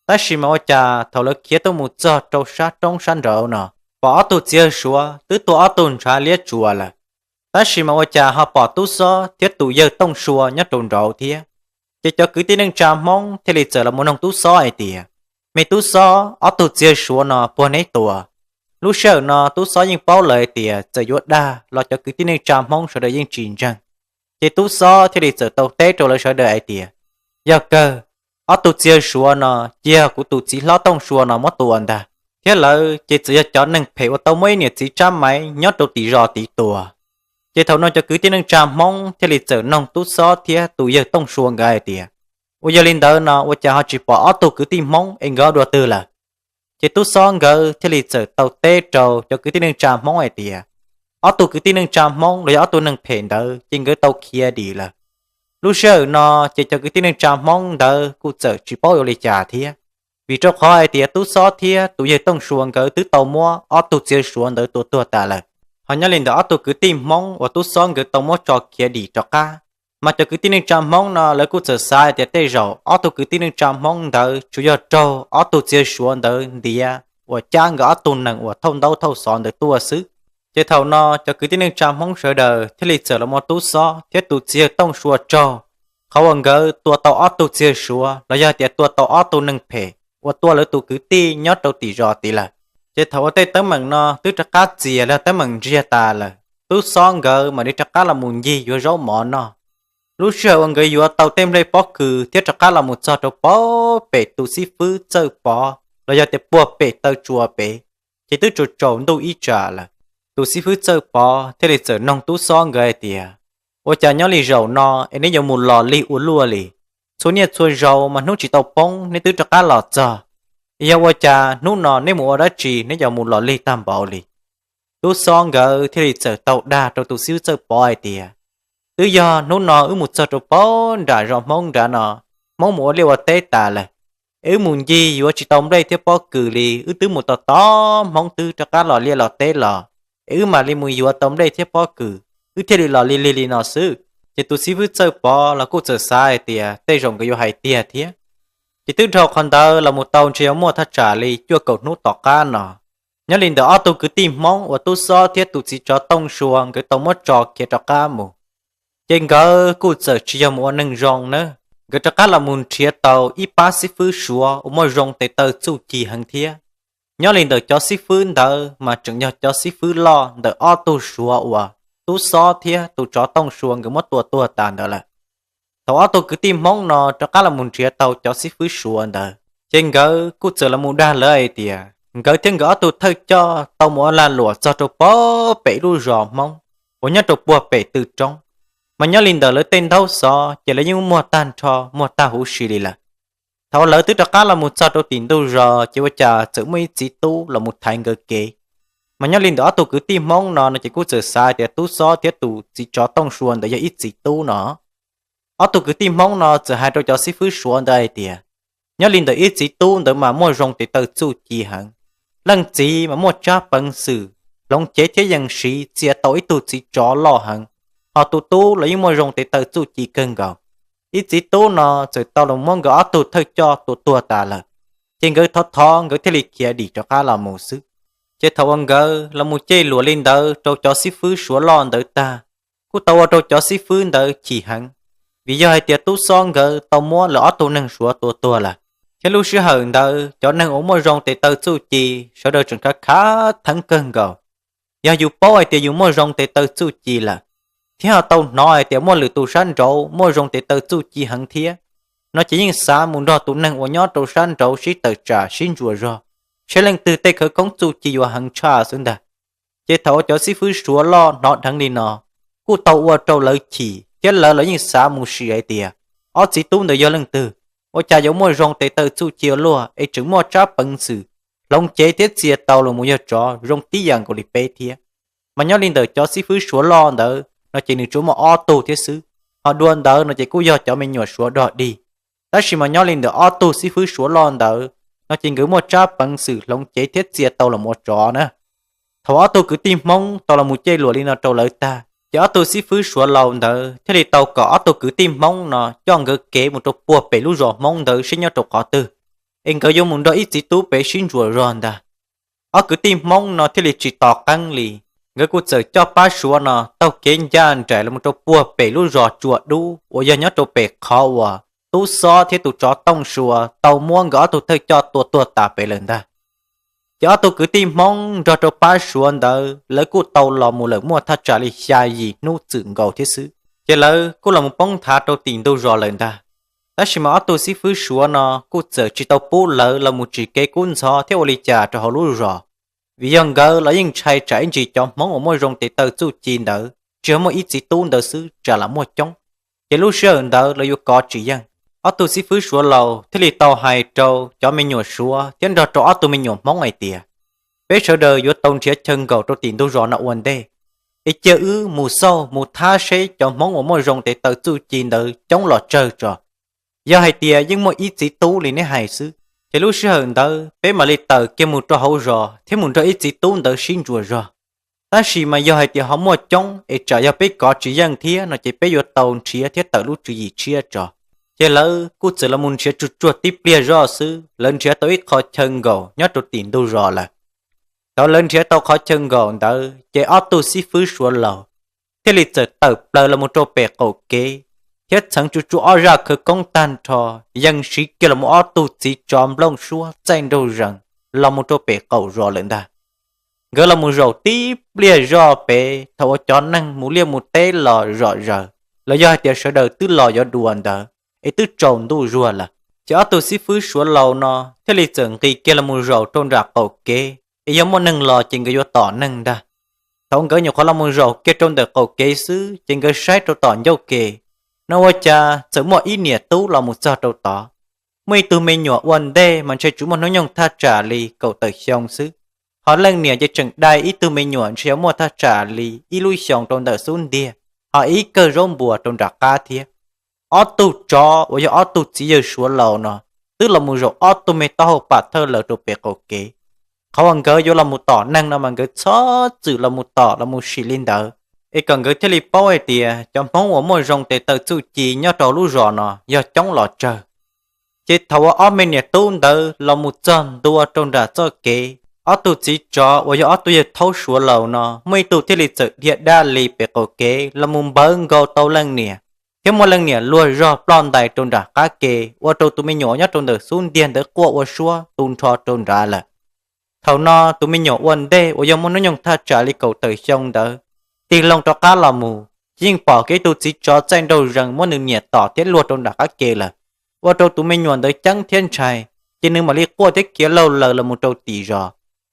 Tab sis mas ua cas thaum lawv khiav tuaj mus txog rau sab roob sab nraud no, pom ob tug txiv yawg Suav twb tua ob tug ntshav liab tsuas lawm, tab sis mas ua cas ho pom tub xob thiab tus yawg Tooj Sua nyob rau nraud thiab. Ces cov kwv tij neej tsa Hmoob thiaj li txawm los mus noog tub xob hais tias, me tub xob, ob tug txiv yawg Suav no puag neb tua? Lub sij hawm no Tub Xob yeej paub lawm hais tias txawm yuav dag los cov kwv tij neej tsa Hmoob sawv daws yeej tsis ntseeg. Ces Tub Xob thiaj li txawm tau teb rau lawv sawv daws hais tias, yog kawg, ob tug txiv yawg Suav no ces yog kuv tus txiv hlob Tooj Sua no muab tua ntag, thiab lawv ces txawm yog cov neeg phem uas tau muab ib niam txiv Tsab Maiv nyob rau tim zos tid tua. Ces thaum no cov kwv tij neej tsa Hmoob thiaj li txawm noog Tub Xob thiab tus yawg Tooj Sua nkawd hais tias, ua yog li ntawd no ua cas ho tsis pom ob tug kwv tij Hmoob es nkawd dua twg lawm? Ces Tub Xob nkawd thiaj li txawm tau teb rau cov kwv tij neej tsa Hmoob hais tias, ob tug kwv tij neej tsa Hmoob los yog ob tug neeg phem ntawd ces nkawd tau khiav dim lawm. Lub sij hawm no ces cov kwv tij neej tsa Hmoob ntawd kuj txawm tsis paub yuav li cas thiab, vim rau qhov hais tias Tub Xob thiab tus yawg Tooj Sua nkawd twb tau muab ob tug txiv yawg Suav ntawd tua tuag tas lawm. Ho nyob li ntawm ob tug kwv tij Hmoob uas Tub Xob nkawd tau muab tso khiav dim rov qab, mas cov kwv tij neej tsa Hmoob no lawv kuj txawm xav hais tias tej zaum ob tug kwv tij neej tsa Hmoob ntawd tsuas yog raug ob tug txiv yawg Suav ntawd ntiav uas cab nkawd ob tug neeg uas thauj ntaub thauj xov ntawd tuaj xwb. Ces thaum no cov kwv tij neej tsa Hmoob sawv daws thiaj li txawm los muab Tub Xob thiab tus txiv yawg Tooj Sua raug qhov uas nkawd tua tau ob tug txiv yawg Suav los yog tias tua tau ob tug neeg phem uas tua lawv tus kwv tij nyob rau tim zos tid lawm. Ces thaum uas tej teeb meem no twb rov qab txias los yog teeb meem ntsiag tas lawm, Tub Xob nkawd mam li rov qab los mus ncig yuav zaub mov noj. Lub sij hawm uas nkawd yuav tau tej nplej pob kws thiab rov qab los mus txog rau puag pem tus xib fwb Txawj Pov los yog tias puag pem taw tsua pem, ces twb tsaus tsaus ntuj ib tsam lawm. Tus xib fwb Txawj Pov thiaj li txawm noog Tub Xob nkawd hais tias, ua cas nyob li zaum no es neb yuav mus los lig ua luaj li? Txhua niaj txhua zaus mas hnub tsis tau poob neb twb rov qab los txog, es yog ua cas hnub no neb mus ua dab tsi neb yuav mus los lig tag npaum li? Tub Xob nkawd thiaj li txawm tau dag rau tus xib fwb Txawj Pov hais tias, twb yog hnub no wb mus txog rau puag nram zos Hmoob nrad no, Hmoob mus ua liaj ua teb tas lawm, es wb mus ncig yuav tsis tau nplej thiab pob kws li, wb twb mus tos tos Hmoob twb rov qab los liaj los teb los, es wb mam li mus yuav tau nplej thiab pob kws, wb thiaj li los lig lig li no xwb. Ces tus xib fwb Txawj Pov los kuj txawm xav hais tias tej zaum nkawd yuav hais tiag thiab. Ces twb dhau qhov ntawd los mus tau ntshe yuav muaj thaj tsam li cuaj kaum hnub tom qab no, nyob li ntawm ob tug kwv tij Hmoob uas Tub Xob thiab tus txiv tsov Tooj Sua nkawd tau muab tso khiav rov qab mus, ces nkawd kuj txawm tsis yog mus ua neeg zoo na, nkawd rov qab los mus nrhiav tau ib pab xib fwb Suav uas muaj zoo tes taw txuj ci heev thiab. Nyob li ntawm cov xib fwb ntawd mas tseem yog cov xib fwb loj ntawm ob tug Suav uas Tub Xob thiab tus tsov Tooj Sua nkawd muab tua tuag tas ntawd lawm. Thaum ob tug kwv tij Hmoob no rov qab los mus nrhiav tau cov xib fwb Suav ntawd, ces nkawd kuj txawm los mus dag lawv hais tias nkawd thiab nkawd ob tug thawj coj tau mus ua lag luam txog rau puag pem lub zos Hmoob uas nyob rau puag pem tw roob. Mas nyob li ntawm lawv tej ntaub xov ces lawv yeej muag tag nrho muag tag huv si li lawm. Thaum lawv twb rov qab los mus txog rau tim ntug zos ces ua cas txawm muaj ib txiv tub los mus thaiv nkawd kev. Mas nyob li ntawm ob tug kwv tij Hmoob no no ces kuj txawm xav tias Tub Xob thiab tus txiv tsov Tooj Sua ntawd yog ib txiv tub no. Ob tug kwv tij Hmoob no txawm hais rau cov xib fwb Suav ntawd hais tias, nyob li ntawm ib txiv tub ntawd mas muaj zoo tes taw txuj ci heev. Leej txiv mas muaj tsab peev xwm hloov cev thiab yees siv txia tau ib tug txiv tsov loj heev, ho tus tub los yeej muaj zoo tes taw txuj ci kawg nkaus. Ib txiv tub no txawm tau los muab nkawd ob tug thawj coj tua tuag tas lawm, ces nkawd thov thov nkawd thiaj li khiav dim rov qab los mus xwb. Ces thaum uas nkawd los mus cem luam li ntawd rau cov xib fwb Suav loj ntawd tag, kuj tau ua rau cov xib fwb ntawd chim heev, vim yog hais tias Tub Xob nkawd tau muab lawv ob tug neeg Suav tua tuag lawm. Thiab lub sij hawm ntawd cov neeg uas muaj zoo tes taw txuj ci sawv daws tseem khav khav theeb kawg nkaus. Yog yus paub hais tias yus muaj zoo tes taw txuj ci lawm, thiab ho tau hnov hais tias muaj lwm tus sab nraud muaj zoo tes taw txuj ci heev thiab, no ces yeej xav mus nrog tus neeg uas nyob rau sab nraud sib tawm tsam sib ntsuas zog, saib leej twg tej khawv koob txuj ci yuav heev tshaj xwb ntag. Ces thaum uas cov xib fwb Suav loj hnov dheev li no, kuj tau ua rau lawv chim thiab lawv los yeej xav mus sim hais tias ob txiv tub ntawd yog leej twg, ua cas yuav muaj zoo tes taw txuj ci ua luaj es tseem muaj tsab peev xwm hloov cev thiab txia tau los mus yog tsov zoo tib yam nkaus li peb thiab. Mas nyob li ntawm cov xib fwb Suav loj ntawd no ces nws tsuas muaj ob tug thiab xwb, ho dua ntawd no ces kuj yog cov me nyuam Suav dog dig. Tab sis mas nyob li ntawm ob tug xib fwb Suav loj ntawd no ces nkawd muaj tsab peev xwm hloov cev thiab txia tau los mus ua tsov na. Thaum ob tug kwv tij Hmoob tau los mus cem luam li no rau lawv tag, ces ob tug xib fwb Suav laus ntawd thiaj li tau kom ob tug kwv tij Hmoob no coj nkawd kev mus rau puag pem lub zos Hmoob ntawd saib nyob rau qhov twg, es nkawd yuav mus nrog ib txiv tub pem sib ntsuas zog ntag. Ob kwv tij Hmoob no thiaj li tsis tos qeeb li, nkawd kuj txawm coj pab Suav no taug kev ncaj nraim los mus rau puag pem lub zos Tsua Dub uas yog nyob rau pem qhov uas Tub Xob thiab tus tsov Tooj Sua tau muab nkawd ob tug thawj coj tua tuag tas pem lawm ntag. Ces ob tug kwv tij Hmoob nrog rau pab Suav ntawd lawv kuj tau los mus lawm muaj thaj tsam li xya yim hnub txwm nkaus thiab xwb, ces lawv kuj los mus poob nthav rau tim ntug zos lawm ntag. Tab sis mas ob tug xib fwb Suav no kuj txawm tsis tau pub lawv los mus tsim kev kub ntxhov thiab ua li cas rau hauv lub zos, vim yog nkawd los yeej ntshai tsam ib ntsis cov Hmoob uas muaj zoo tes taw txuj ci ntawd tsis yog muaj ib txiv tub ntawd xwb tsam lam muaj coob, ces lub sij hawm ntawd lawv yuav kov tsis yeej. Ob tug xib fwb Suav laus thiaj li tau hais rau cov me nyuam Suav thiab nrog rau ob tug me nyuam Hmoob hais tias, peb sawv daws yuav tau nrhiav chaw nkaum rau tim ntug zos no ua ntej, es cia wb mus xauj mus thab seb cov Hmoob uas muaj zoo tes taw txuj ci ntawd coob los tsawg tso. Yog hais tias yeej muaj ib txiv tub li neb hais xwb, ces lub sij hawm ntawd peb mam li tawm kiag mus rau hauv zos thiab mus nrog ib txiv tub ntawd sib ntsuas zog. Tab sis mas yog hais tias ho muaj coob es tsam yog peb kov tsis yeej thiab no ces peb yuav tau nrhiav thiab tawm lub tswv yim tshiab tso. Ces lawv kuj txawm los mus nrhiav tsuj tsuag tib pliag zoj xwb, lawv nrhiav tau ib qho chaw nkaum nyob rau tim ntug zos lawm. Thaum lawv nrhiav tau qhov chaw nkaum ntawd ces ob tug xib fwb Suav laus thiaj li txawm tawm plaws los mus rau pem qaum kev, thiab txheev tsuj tsuag ob zaj khawv koob tag nrho, yees siv kiag los mus ob tug txiv tsov nplooj suab txaij nraug zees los mus rau pem qaum zos lawm ntag. Nkawd los mus zaum tib pliag zoj pem, thaum uas cov neeg mus liaj mus teb los zom zaws, los yog hais tias sawv daws twb los yuav dua ntawd, es twb tsaus ntuj zuag lawm, ces ob tug xib fwb Suav laus no thiaj li txawm nqis kiag los mus zaum rau nram qaum kev, es yog muaj neeg los ces nkawd yuav tom neeg ntag. Thaum nkawd nyuam qhuav los mus zaum kiag rau ntawm qaum kev xwb ces nkawd saib rau tom ncauj ke, no ua cas txawm muaj ib niam tub los mus txog rau tod. Muaj ib tug me nyuam ua ntej mas ntshe tsuas muaj hnub nyoog thaj tsam li kaum tawm xyoo xwb, ho leej niam ces tseem dai ib tug me nyuam ntshe yuav muaj thaj tsam li ib lub xyoos rau ntawm xub ntiag, ho ib kawm zaub npuas rau nram qab thiab. Ob tug tsov uas yog ob tug txiv yawg Suav laus no twb los mus zaum ob tug me taub hau pam thawj lawm rau pem qaum kev. Qhov uas nkawd yuav los mus tom neeg no mas nkawd txhob txwm los mus tom los mus sim li ntawd, es kom nkawd thiaj li paub hais tias cov Hmoob uas muaj zoo tes taw txuj ci nyob rau lub zos no yog coob los tsawg. Ces thaum uas ob me niam tub ntawd los mus txog ntua rau nram txoj kev, ob tug txiv tsov uas yog ob tug yawg thaub Suav laus no muaj ib tug thiaj li txawm dhia dab li pem qaum kev los mus npawv nkaus tau leej niam, thiab muab leej niam luag zog ploj ntais rau nram qab ke, ua rau tus me nyuam nyob rau ntawm xub ntiag ntawd quaj ua suab tu nrho rau nrad lawm. Thaum no tus me nyuam ua ntej uas yog muaj hnub nyoog thaj tsam li kaum tawm xyoo ntawd tig loo rov qab los mus, ces yeej pom kiag ib tug txiv tsov txaij nraug zees muab nws niam tom thiab luag rau nram qab ke lawm, ua rau tus me nyuam ntawd ceeb thiab ntshai, ces nws mam li quaj thiab khiav laug laws los mus rau tim zos,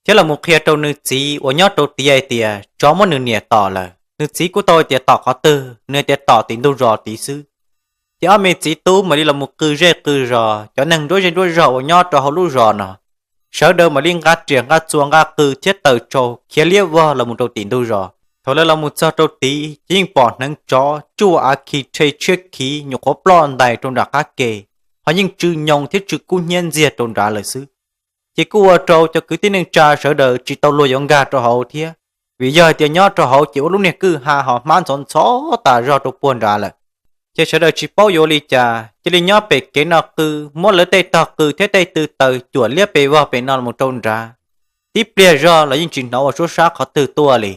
thiab los mus qhia rau nws txiv uas nyob rau tid hais tias tsov muab nws niam tom lawm. Nws txiv kuj tau hais tias tom qhov twg, nws hais tias tom tim ntug zos tid xwb. Ces ob me txiv tub mam li los mus qw zej qw zos, cov neeg nruab zej nruab zog uas nyob rau hauv lub zos no, sawv daws mam li nqa riam nqa txuas nqa qws thiab taws tsau khiav liab vog los mus rau tim ntug zos. Thaum lawv los mus txog rau tid ces yeej pom hneev tsov tsuj av khi rhe tshiab khiv nyuam qhuav ploj ntais rau nram qab ke, ho yeej tsw nyoo thiab tsw kub hnyiab ntxiag rau nrad lawm xwb. Ces kuj ua rau cov kwv tij neej tsa sawv daws tsis tau luag yuav nkag rau hauv thiab, vim yog hais tias nyob rau hauv ces ua lub niag kwj ha ho hmab ntxhov ntxhov tas zog rau puag nrad lawm. Ces sawv daws tsis paub yuav ua li cas, cia li nyob pem kev no qw, muab lawv tej tog qws thiab tej tw taws cuam liab pes vog pem no los rau nrad. Tib pliag zog los yeej tsis hnov ua suab sab qhov twg tuaj li.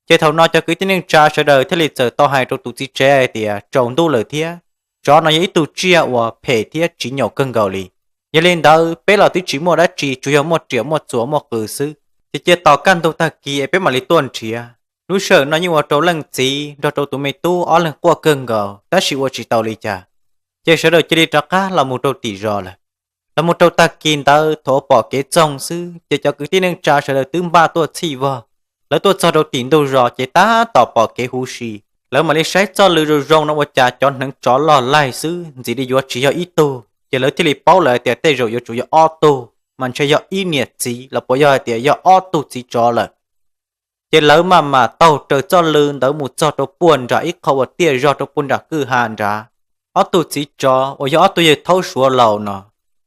Ces thaum no cov kwv tij neej tsa sawv daws thiaj li txawm tau hais rau tus txiv tsev hais tias tsaus ntuj lawm thiab, tsov no yog ib tug tsiaj uas phem thiab tsiv nyaum kawg nkaus li. Yog li ntawd peb los twb tsis muaj dab tsi, tsuas yog muaj riam muaj txuas muaj qws xwb, ces cia tos kaj ntug tag kis es peb mam li tuaj nrhiav. Lub sij hawm no yeej ua rau leej txiv nrog rau tus me tub ob leeg quaj kawg nkaus tab sis ua tsis tau li cas. Ces sawv daws cia li rov qab los mus rau tim zos lawm. Los mus rau tag kis ntawd thaum uas pom kev txoog xwb ces cov kwv tij neej tsa sawv daws twb npaj tuaj txhij vog. Lawv tuaj txog rau tim ntug zos ces tab tom pom kev huv si. Lawv mam li saib txoj lw zoo zoo no ua cas cov hneev tsov loj laig xwb, ntxim li yuav tsis yog ib tug, ces lawv thiaj li paub lawm hais tias tej zaum yuav tsum yog ob tug, mas ntshe yog ib niam txiv los puas yog hais tias yog ob tug txiv tsov lawm. Ces lawv maj mam taug raws txoj lw ntawd mus txog rau puag nram ib qho uas tiaj zog rau puag nram kwj ha nrad. Ob tug txiv tsov uas yog ob tug yawg thaub Suav laus no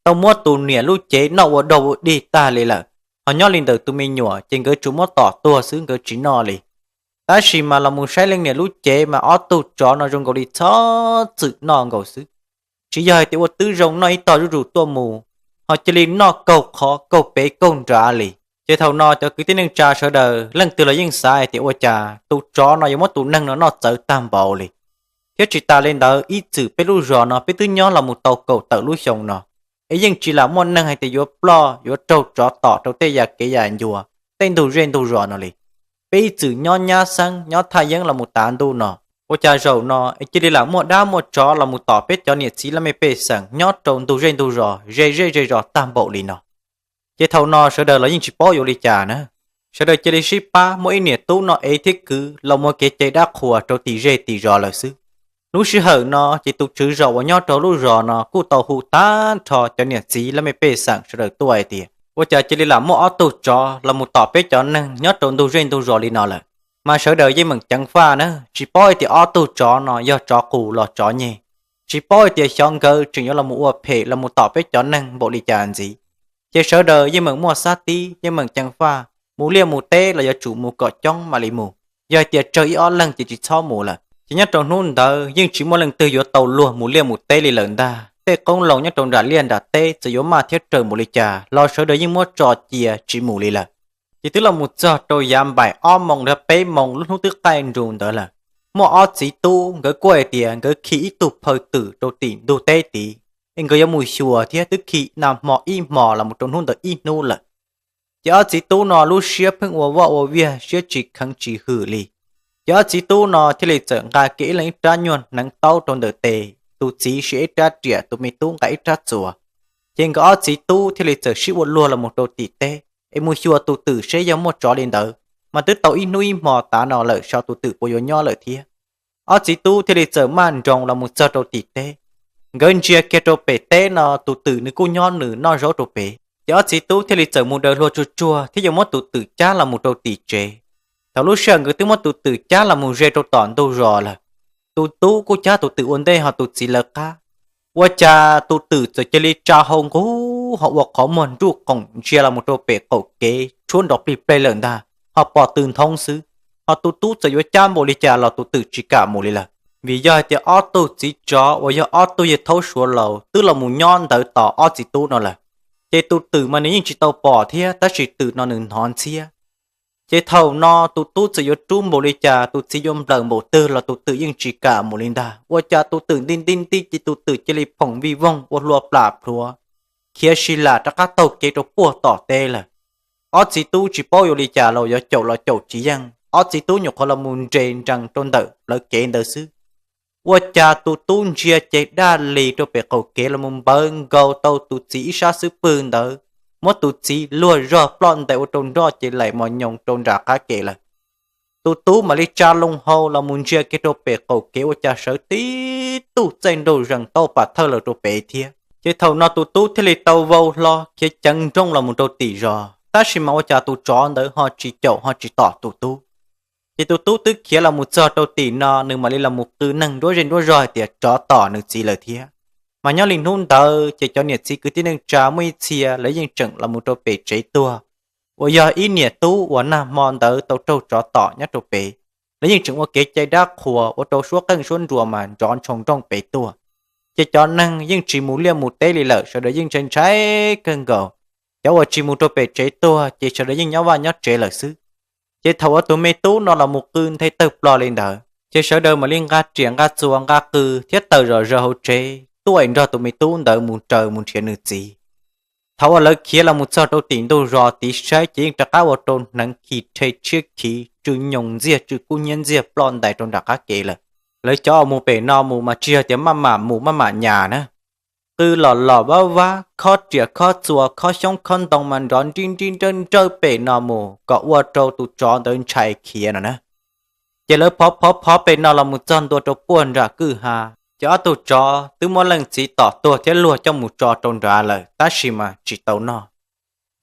tau muab tus niam lub cev noj ua dog ua dig tag li lawm, ho nyob li ntawm tus me nyuam ces nkawd tsuas muab tom tuag xwb nkawd tsis noj li. Tab sis mas los mus saib leej niam lub cev mas ob tug tsov no zoo nkaus li txhob txwm noj nkaus xwb. Tsis yog hais tias ua twb zoo noj ib tog zuj zus tuaj mus, ho cia li noj kaug qhov kaug pem kaug nrad li. Ces thaum no cov kwv tij neej tsa sawv daws leej twg los yeej xav hais tias ua cas tus tsov no yuav muab tus neeg no noj txawv tag npaum li. Thiab tsis tas li ntawd ib txwm peb lub zos no peb twb nyob los mus tau kaum tawm lub xyoo no, es yeej tsis lam muaj neeg hais tias yuav ploj yuav raug tsov tom rau tej yam kev yam ncua, tej ntug zej ntug zos no li. Peb ib txwm nyob nyab xeeb nyob thaj yeeb los mus tav ntuj no, ua cas zaum no es cia li lam muaj dab muaj tsov los mus tom peb cov niam txiv laj mej pej xeem nyob rau ntug zej ntug zos ze zej ze zos tag npaum li no. Ces thaum no sawv daws los yeej tsis paub yuav li cas na. Sawv daws cia li sib pab muab ib niam tub no ev thiab kwv los mus ua kev cai dab qhuas rau tim zej tim zos lawm xwb. Lub sij hawm no ces tus tswv zos uas nyob rau lub zos no kuj tau hu tag nrho cov niam txiv laj mej pej xeem sawv daws tuaj hais tias, ua cas cia li lam muaj ob tug tsov los mus tom peb cov neeg nyob rau ntug zej ntug zos li no lawm. Mas sawv daws yeej meem ceev faj na, tsis paub hais tias ob tug tsov no yog tsov qus los tsov nyeg, tsis paub hais tias xyov nkawd tseem yuav los mus ua phem los mus tom peb cov neeg npaum li cas ntxiv. Ces sawv daws yeej meem muaj xab tib, yeej meem ceev faj, mus liaj mus teb los yuav tsum mus kom coob mam li mus. Yog hais tias tsawg ib ob leeg ces tsis txhob mus lawm. Ces nyob rau hnub ntawd yeej tsis muaj leej twg yuav tau luag mus liaj mus teb li lawm ntag. Tej qoob loo nyob rau nram liaj nram teb txawm yuav maj thiab raws npaum li cas los sawv daws yeej muab tso cia tsis mus li lawm. Ces twb los mus txog rau yav npaim ob moos los peb moos lub hnub twb qaij nrus ntawd lawm, muaj ob txiv tub nkawd kuj hais tias nkawd khi ib tug phaw twm rau tim ntug teb tid, es nkawd yuav mus xyuas thiab twb khi nag hmo ib hmos los mus rau hnub ntawd ib hnub lawm. Ces ob txiv tub no lub siab pheej ua voj ua viag siab tsis kheev tsis hwm li. Ces ob txiv tub no thiaj li txawm nqa kiag ib leeg ib rab nyuag hneev taub rau ntawm tes, tus txiv siv ib rab riam, tus me tub nqa ib rab txuas. Ces nkawd ob txiv tub thiaj li txawm sib ua luag los mus rau tim teb es mus xyuas tus twm seb yog muaj tsov li ntawd, mas twb tau ib hnub ib hmo tav no lawm xyov tus twm puas yuav nyob lawm thiab. Ob txiv tub thiaj li txawm maj nroos los mus txog rau tim teb. Nkawd ntsia kiag rau pem teb no tus twm nws kuj nyob nws noj zaub rau pem. Ces ob txiv tub thiaj li txawm mus daws hlua tsuag tsuag thiab yuav muab tus twm cab los mus rau tim tsev. Thaum lub sij hawm nkawd twb muab tus twm cab los mus ze rau tom ntug zos lawm, tus tub kuj cab tus twm ua ntej ho tus txiv lawv qab. Ua cas tus twm txawm cia li tsa hau nqug ho ua qhov muag nruj qoom ntsia los mus rau pem qaum kev tshuab nrov plig pleg lawm ntag, ho pom tw nthoob xwb. Ho tus tub txawm yuav cab npaum li cas los tus twm tsis kam mus li lawm, vim yog hais tias ob tug txiv tsov uas yog ob tug yawg Thaub Suav laus twb los mus nyob ntawd tos ob txiv tub no lawm. Ces tus twm mas nws yeej tsis tau pom thiab, tab sis twm no nws hnov ntxhiab. Ces thaum no tus tub txawm yuav rub npaum li cas, tus txiv yuav nplawm npaum twg los tus twm yeej tsis kam mus li ntag. Ua cas tus twm nti nti nti ces tus twm cia li phoom vij voog ua hlua plam plhuav, khiav si lam rov qab taug kev rau puag tom teb lawm. Ob txiv tub tsis paub yuav li cas los yuav caum los caum tsis yeej, ob txiv tub nyuam qhuav los mus nres nrees rau ntawm plawv kev ntawd xwb. Ua cas tus tub ntsia ces daj li rau pem qaum kev los mus npawv nkaus tau tus txiv ib sab xub pwg ntawd, muab tus txiv luag zog ploj ntais ua rau nroj ces laim mos nyoos rau nram qab kev lawm. Tus tub mam li tsa loo hau los mus ntsia kiag rau pem qaum kev ua cas sawv tib tug txaij nraug zees tauj pam thawj lawm rau pem thiab. Ces thaum no tus tub thiaj li tau vau hlo khiav ceev nrooj los mus rau tim zos, tab sis mas ua cas tus tsov ntawd ho tsis caum ho tsis tom tus tub. Ces tus tub twb khiav los mus txog rau tim no, nws mam li los mus qw neeg nruab zej nruab zog hais tias tsov tom nws txiv lawm thiab. Mas nyob li hnub ntawd ces cov niam txiv kwv tij neej tsa muaj ib txhia lawv yeej tseem los mus rau pem tsev tuag, uas yog ib niam tub uas nag hmo ntawd tau raug tsov tom nyob rau pem. Lawv yeej tseem ua kev cai dab qhuas ua rau suab qeej suab nruas mas nrov ntshoo nrooj pem tuaj. Ces cov neeg yeej tsis mus liaj mus teb li lawm, sawv daws yeej ntshai ntshai kawg nkaus. Cov uas tsis mus rau pem tsev tuag ces sawv daws yeej nyob vaj nyob tsev lawm xwb. Ces thaum uas tus me tub no los mus qw nthe tawg plog li ntawd ces sawv daws mam li nqa riam nqa txuas nqa qws thiab tawm zom zaws hauv tsev tuaj es nrog tus me tub ntawd mus raws mus nrhiav nws txiv. Thaum uas lawv khiav los mus txog rau tim ntug zos tid saib ces yeej rov qab ua rau hneev khi rhe tshiab khiv tsw nyoos ntxiag tsw kub hnyiab ntxiag ploj ntais rau nram qab kev lawm. Lawv cov uas mus pem no mus mas tsis yog tias maj mam mus maj mam nyas na, qw los los vab vab khob riam khob txuas khob xyoob khob ntoo mas nrov nrib nrib nrawj nrawj pem no mus kom ua rau tus tsov ntawd ntshai khiav no na. Ces lawv phov phov phov pem no los mus txog ntua rau puag nram kwj ha, ces ob tug tsov twb muab leej txiv tom tuag thiab luag coj mus tso rau nrad lawm tab sis mas tsis tau noj.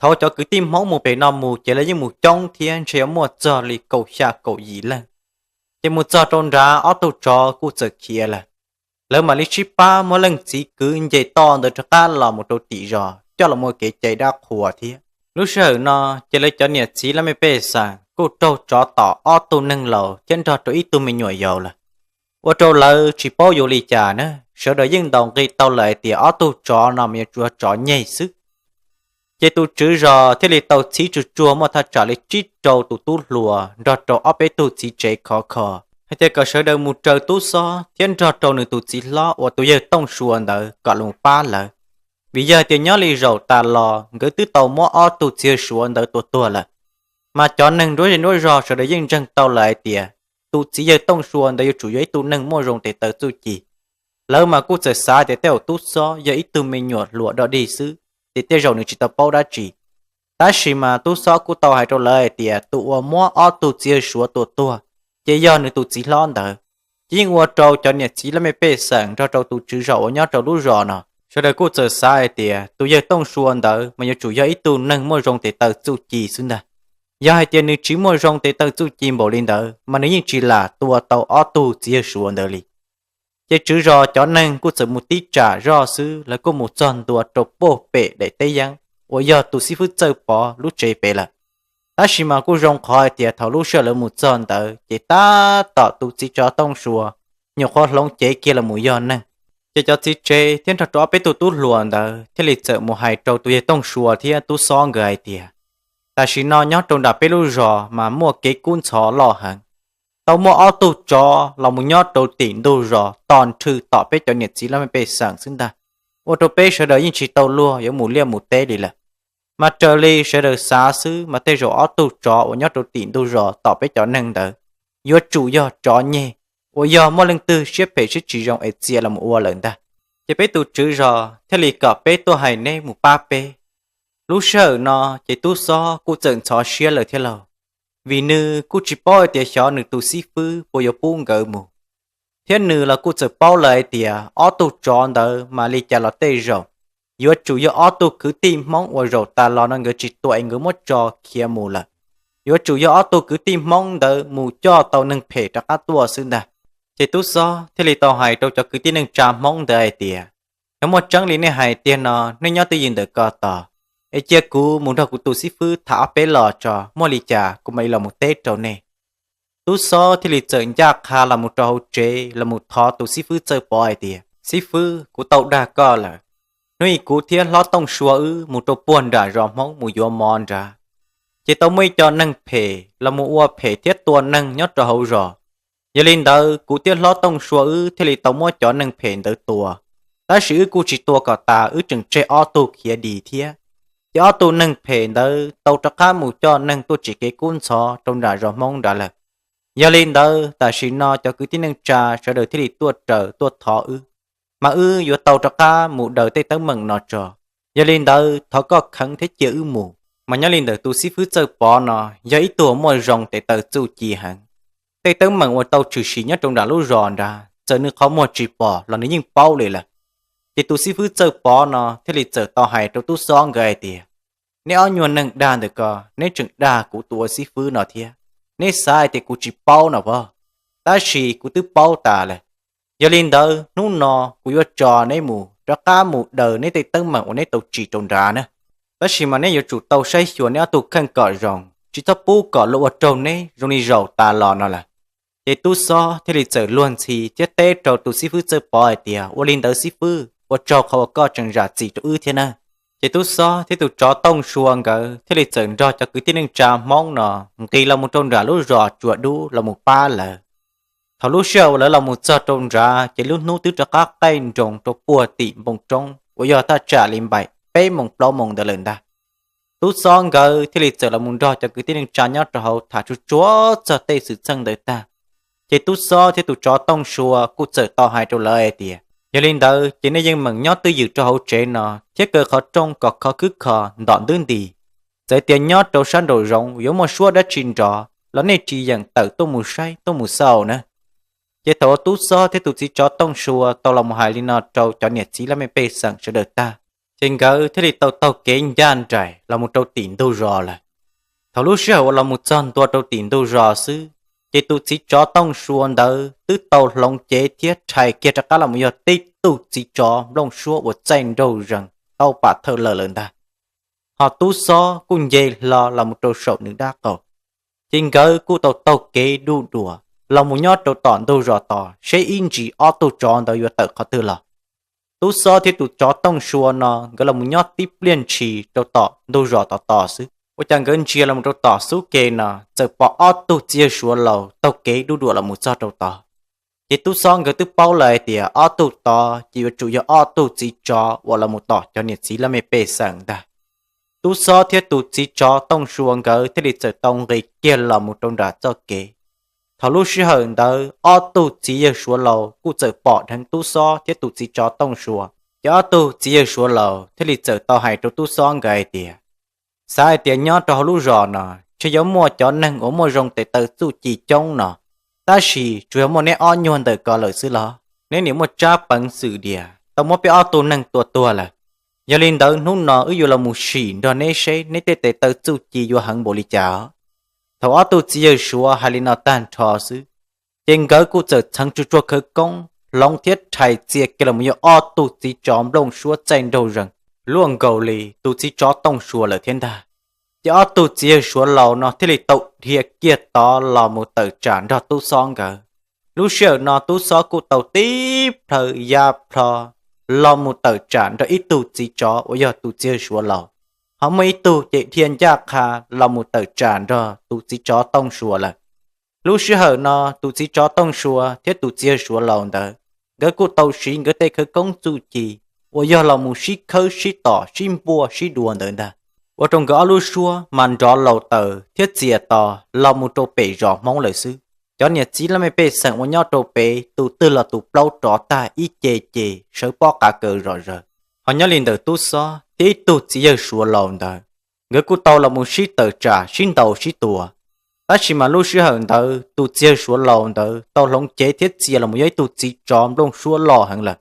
Thaum cov kwv tij Hmoob mus pem no mus ces lawv yeej mus coob thiab ntshe yuav muaj txog li kaum xya kaum yim leej. Ces mus txog rau nrad ob tug tsov kuj txawm khiav lawm. Lawv mam li sib pab muab leej txiv kwv nce toj ntawd rov qab los mus rau tim zos coj los ua kev cai dab qhuas thiab. Lub sij hawm no ces lawv cov niam txiv laj mej pej xeem kuj raug tsov tom ob tug neeg laus thiab nrog rau ib tug me nyuam yaus lawm, ua rau lawv tsis paub yuav li cas na. Sawv daws yeej ntaus nqi tau lawm hais tias ob tug tsov no mas yuav tsum yog tsov nyeg xwb. Ces tus tswv zos thiaj li tau txhib tsuag tsuag muaj thaj tsam li tsib rau tus tub hluas nrog rau ob peb tug txiv tsev khov kho hais tias kom sawv daws mus raws tub xob thiab nrog rau nws tus txiv hlob uas tus yawg Tooj Sua ntawd kom los pab lawv. Vim yog tias nyob li zaum tas los nkawd twb tau muab ob tug txiv yawg Suav ntawd tua tuag lawm, mas cov neeg nruab zej nruab zog sawv daws yeej ntseeg tau lawm hais tias tus txiv yawg Tooj Sua ntawd yuav tsum yog ib tug neeg muaj zoo tes taw txuj ci. Lawv mas kuj txawm xav tias tej zaum Tub Xob yog ib tug me nyuam hluas dog dig xwb, ces tej zaum nws tsis tau paub dab tsi. Tab sis mas Tub Xob kuj tau hais rau lawv hais tias tus uas muab ob tug txiv yawg Suav tua tuag ces yog nws tus txiv hlob ntawd. Ces yeej ua rau cov niam txiv laj mej pej xeem nrog rau tus tswv zos uas nyob rau lub zos no sawv daws kuj txawm xav hais tias tus yawg Tooj Sua ntawd mas yuav tsum yog ib tug neeg muaj zoo tes taw txuj ci xwb ntag. Yog hais tias nws tsis muaj zoo tes taw txuj ci npaum li ntawd mas nws yeej tsis lam tua tau ob tug txiv yawg Suav ntawd li. Ces tswv zos cov neeg kuj txawm mus tib tsam zoj xwb, lawv kuj mus txog ntua rau puag pem daim teb yeeb uas yog tus xib fwb Txawj Pov lub tsev pem lawm. Tab sis mas kuj zoo qhov hais tias thaum lub sij hawm lawv mus txog ntawd ces tab tom tus txiv tsov Tooj Sua nyuam qhuav hloov cev kiag los mus yog neeg. Ces cov txiv tsev thiab nrog rau ob peb tug tub hluas ntawd thiaj li txawm mus hais rau tus yawg Tooj Sua thiab Tub Xob nkawd hais tias, tam sim no nyob rau nram peb lub zos mas muaj kev kub ntxhov loj heev. Tau muaj ob tug tsov los mus nyob rau tim ntug zos tos nrhw tom peb cov niam txiv laj mej pej xeem xwb ntag, ua rau peb sawv daws yeej tsis tau luag yuav mus liaj mus teb li lawm. Mas raws li sawv daws xav xwb mas tej zaum ob tug tsov uas nyob rau tim ntug zos tom peb cov neeg ntawd yuav tsum yog tsov nyeg uas yog muaj leej twg siab phem siab tsis zoo es txia los mus ua lawm ntag. Ces peb tus tswv zos thiaj li kom peb tuaj hais neb mus pab peb. Lub sij hawm no ces Tub Xob kuj txawm ntxhov siab lawm thiab lauj, vim nws kuj tsis paub hais tias xyov nws tus xib fwb puas yuav pub nkawd mus, thiab nws los kuj txawm paub lawm hais tias ob tug tsov ntawd mas li cas los tej zaum yuav tsum yog ob tug kwv tij Hmoob uas zaum tas los no nkawd tsis tua es nkawd muab tso khiav mus lawm. Yuav tsum yog ob tug kwv tij Hmoob ntawd mus coj tau neeg phem rov qab tuaj xwb ntag. Ces Tub Xob thiaj li tau hais rau cov kwv tij neej tsa Hmoob ntawd hais tias, yog muaj tseeb li nej hais tiag no, nej nyob twj ywm ntawm ko tos, es cia kuv mus nrog kuv tus xib fwb tham ob peb los tso, muaj li cas kuv mam li los mus teb rau nej. Tub Xob thiaj li txawm ncaj qha los mus rau hauv tsev los mus thov tus xib fwb Txawj Pov hais tias, xib fwb, kuv tau dag koj lawm. Hnub ib kuv thiab hlob Tooj Sua wb mus rau puag nram zos Hmoob mus yuav mov nrad, ces tau muaj ib co neeg phem los mus ua phem thiab tua neeg nyob rau hauv zos. Yog li ntawd kuv thiab hlob Tooj Sua wb thiaj li tau muab cov neeg phem ntawd tua, tab sis wb kuj tsis tua kom tas, wb tseem tseg ob tug khiav dim thiab. Ces ob tug neeg phem ntawd tau rov qab mus coj neeg tuaj tsim kev kub ntxhov rau nram zos Hmoob nrad lawm. Yog li ntawd tam sim no cov kwv tij neej tsa sawv daws thiaj li tuaj raws tuaj thov wb, mas wb yuav tau rov qab mus daws tej teeb meem no tso. Yog li ntawd thov koj kheev thiab cia wb mus. Mas nyob li ntawm tus xib fwb Txawj Pov no yog ib tug muaj zoo tes taw txuj ci heev. Tej teeb meem uas tau tshwm sim nyob rau nram lub zos nrad txawm nws qhov muag tsis pom los nws yeej paub li lawm. Ces tus xib fwb Txawj Pov no thiaj li txawm tau hais rau Tub Xob nkawd hais tias, neb ob nyuag neeg dag ntawm ko, neb tseem dag kuv tus ua xib fwb no thiab. Neb xav hais tias kuv tsis paub no pob? Tab sis kuv twb paub tas lawm. Yog li ntawd hnub no kuv yuav tso neb mus rov qab mus daws neb tej teeb meem uas neb tau tsim rau nrad na. Tab sis mas neb yuav tsum tau saib xyuas neb ob tug kheej kom zoo, tsis txhob pub kom luag ua raug neb zoo li zaum tas los no lawm. Ces Tub Xob thiaj li txawm luag ntxhi thiab teb rau tus xib fwb Txawj Pov hais tias, ua li ntawd xib fwb, ua tsaug qhov uas koj tseem zam txim rau wb thiab na. Ces Tub Xob thiab tus tsov Tooj Sua nkawd thiaj li txawm nrog cov kwv tij neej tsa Hmoob no nqis los mus rau nram lub zos Tsuas Dub los mus pab lawv. Thaum lub sij hawm uas lawv los mus txog rau nrad ces lub hnub twb rov qab qaij nroos rau puag tim npoo roob uas yog thaj tsam li npaum peb moos plaub moos ntawd lawm ntag. Tub Xob nkawd thiaj li txawm los mus nrog cov kwv tij neej tsa nyob rau hauv tham tsuag tsuag txog tej xwm txheej ntawd tag, ces Tub Xob thiab tus tsov Tooj Sua kuj txawm tau hais rau lawv hais tias, yog li ntawd ces nej yeej meem nyob twj ywm rau hauv tsev no thiab kaw qhov rooj kom khov khwb kho ntom ntub nti. Txawm tias nyob rau sab nraum zoov yuav muaj suab dab tsi nrov los nej tsis yeem tawm tuaj mus saib tuaj mus xauj na. Ces thaum uas Tub Xob thiab tus txiv tsov Tooj Sua tau los mus hais li no rau cov niam txiv laj mej pej xeem sawv daws tag, ces nkawd thiaj li tau taug kev ncaj nraim los mus rau tim ntug zos lawm. Thaum lub sij hawm uas los mus txog ntua rau tim ntug zos xwb, ces tus txiv tsov Tooj Sua ntawd twb tau hloov cev thiab rhais kiag rov qab los mus yog tib tug txiv tsov nplooj suab uas txaij nraug zees tau pam thawj lawm lawm ntag. Ho Tub Xob kuj nce hlo los mus rau saum nws dab qaum. Ces nkawd kuj tau taug kev duj duam los mus nyob rau tom ntug zos tos seb ib ntsis ob tug tsov ntawd yuav tawm qhov twg los. Tub Xob thiab tus tsov Tooj Sua no nkawd los mus nyob tib pliag ntshis rau tom ntug zos tos tos xwb. Ua cas nkawd ntsia los mus rau tom xub ke no txawm pom ob tug txiv yawg Suav laus taug kev duj duam los mus txog rau tod. Ces tub xob nkawd twb paub lawm hais tias ob tug tod ces yuav tsum yog ob tug txiv tsov uas los mus tom cov niam txiv laj mej pej xeem ntag. Tub xob thiab tus txiv tsov Tooj Sua nkawd thiaj li txawm tau nqis kiag los mus rau nram txoj kev. Thaum lub sij hawm ntawd ob tug txiv yawg Suav laus kuj txawm pom dheev tub xob thiab tus txiv tsov Tooj Sua. Ces ob tug txiv yawg Suav laus thiaj li txawm tau hais rau tub xob nkawd hais tias, xav hais tias nyob rau hauv lub zos no ntshe yuav muaj cov neeg uas muaj zoo tes taw txuj ci coob no, tab sis tsuas yog muaj neb ob nyuag ntawm ko lawm xwb los neb niam muaj tsab peev xwm dias tau muab peb ob tug neeg tua tuag lawm. Yog li ntawd hnub no wb yuav los mus sim nrog neb seb neb tej tes taw txuj ci yuav heev npaum li cas. Thaum ob tug txiv yawg Suav hais li no tag nrho xwb, ces nkawd kuj txawm txheev tsuag tsuag khawv koob hloov thiab rhais txia kiag los mus yog ob tug txiv tsov nplooj suab txaij nraug zees luaj nkaus li tus txiv tsov Tooj Sua lawm thiab ntag. Ces ob tug txiv yawg Suav laus no thiaj li tau dhia kiag tod los mus tawm tsam nrog tub xob nkawd. Lub sij hawm no tub xob kuj tau tib plhaw ya plho los mus tawm tsam nrog ib tug txiv tsov uas yog tus txiv yawg Suav laus, ho muaj ib tug ces dhia ncaj qha los mus tawm tsam nrog tus txiv tsov Tooj Sua lawm. Lub sij hawm no tus txiv tsov Tooj Sua thiab tus txiv yawg Suav laus ntawd, nkawd kuj tau siv nkawd tej khawv koob txuj ci uas yog los mus sib khawb sib tom sib npuaj sib dua ntawd ntag, ua rau nkawd ob lub suab mas nrov laus taws thiab txias to los mus rau pem zos Hmoob lawm xwb. Cov niam txiv laj mej pej xeem uas nyob rau pem tus twg los tus plaub rov tag ib ce ces sawv pob qav kaws zom zaws. Ho nyob li ntawm tub xob thiab ib tug txiv yawg Suav laus ntawd, nkawd kuj tau los mus sib tawm tsam sib ntaus sib tua. Tab sis mas lub sij hawm ntawd tus txiv yawg Suav laus ntawd tau hloov cev thiab txia los mus yog ib tug txiv tsov nplooj suab loj heev lawm.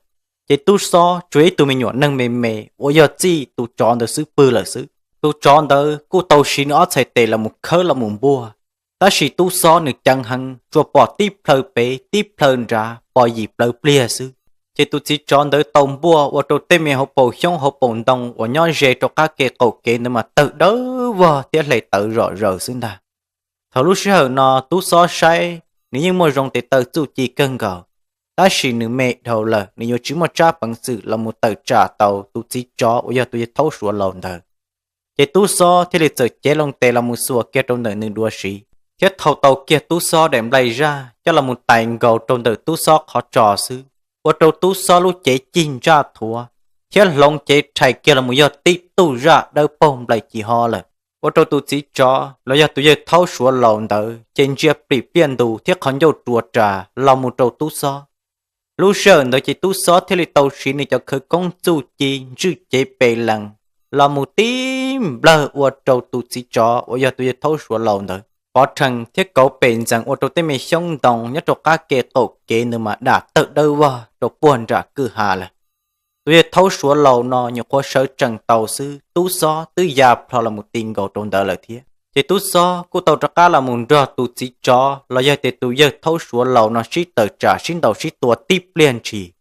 Ces tub xob tsuas yog ib tug me nyuam neeg me me uas yog txij tus tsov ntawd xub pwg lawm xwb. Tus tsov ntawd kuj tau siv nws ob txhais tes los mus khawb los mus npuaj, tab sis tub xob nws ceev heev tsuas pom tib plhaw pem tib plhaw nrad pom yim plawv pliag xwb. Ces tus txiv tsov ntawd tau npuaj ua rau tej me hauv paus xyoob hauv paus ntoo uas nyob ze rau qab ke qaum kev ntawd mas tawg dawb vog thiab hle tawv zom zaws xwb ntag. Thaum lub sij hawm no tub xob saib nws yeej muaj zoo tes taw txuj ci kawg nkaus, tab sis nws me dhau lawm nws yuav tsis muaj tsab peev xwm los mus tawm tsam tau tus txiv tsov uas yog tus yawg Thaub Suav laus ntawd. Ces tub xob thiaj li txawm cev loo tes los mus xuas kiag rau ntawm nws duav siv, thiab thau tau kiag tub xob daim nplaig zaj coj los mus tais nkaus rau ntawm tub xob qhov tso xwb, ua rau tub xob lub cev cig ntsaj thuav, thiab hloov cev rhais kiag los mus yog tib tug zaj dawb paug nplaim ci ho lawm. Ua rau tus txiv tsov los yog tus yawg Thaub Suav laus ntawd ces ntsia plim pliaj ntus thiab qhov ncauj rua ras los mus rau tub xob. Lub sij hawm ntawd ces tub xob thiaj li tau siv nws cov khawv koob txuj ci ntswj cev pes lees los mus tib nplawg ua rau tus txiv tsov uas yog tus yawg Thaub Suav laus ntawd pov rhees thiab kauv pes ntxees ua rau tej me xyoob ntoo nyob rau qab ke qaum kev ntawd mas dam tawg dawb vog rau puag nram kwj ha lawm. Tus yawg Thaub Suav laus no nyuam qhuav sawv tsees tau xwb, tub xob twb ya plho los mus ti nkaus rau ntawd lawm thiab. Ces tub xob kuj tau rov qab los mus nrog tus txiv tsov los yog tias tus yawg Thaub Suav laus no sib tawm tsam sib ntaus sib tua tib pliag ntshis.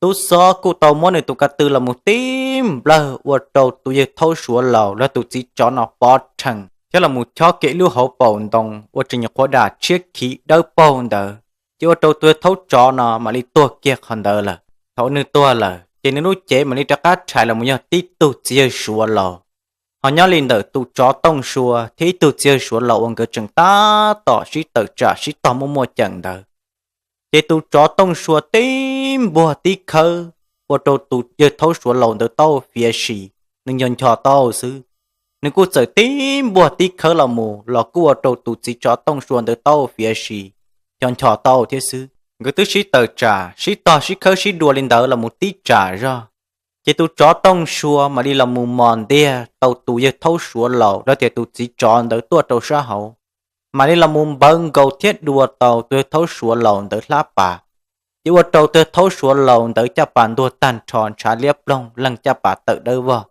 Tub xob kuj tau muab nws tus ka tw los mus tib nplawg ua rau tus yawg Thaub Suav laus los tus txiv tsov no pov rhees thiab los mus chob kiag ib lub hauv paus ntoo uas tseem nyuam qhuav dam tshiab khiv dawb paug ntawd, ces ua rau tus yawg Thaub tsov no mam li tuag kiag qhov ntawd lawm. Thaum nws tuag lawm ces nws lub cev mam li rov qab rhais los mus yog tib tug txiv yawg Suav laus. Ho nyob li ntawm tus tsov Tooj Sua thiab ib tug txiv yawg Suav laus uas nkawd tseem tab tom sib tawm tsam sib tog muaj muaj ceem ntawd, ces tus tsov Tooj Sua tib npuag tib khawb ua rau tus yawg Thaub Suav laus ntawd tau fiav si, nws nco ncho tau xwb. Nws kuj txawm tib npuag tib khawb los mus los kuj ua rau tus txiv tsov Tooj Sua ntawd tau fiav si, nco ncho tau thiab xwb. Nkawd twb sib tawm tsam sib tog sib khawb sib dua li ntawd los mus tib tsam zog, ces tus tsov Tooj Sua mam li los mus mos ntiag tau tus yawg Thaub Suav laus los tias tus txiv tsov ntawd tuaj rau sab hauv, mam li los mus npawv nkaus thiab dua tau tus yawg Thaub Suav laus ntawd hlab pas, ces ua rau tus yawg Thaub Suav laus ntawd caj pas ntuag tag nrho ntshav liab ploog leeg caj pas tawm dawb vog,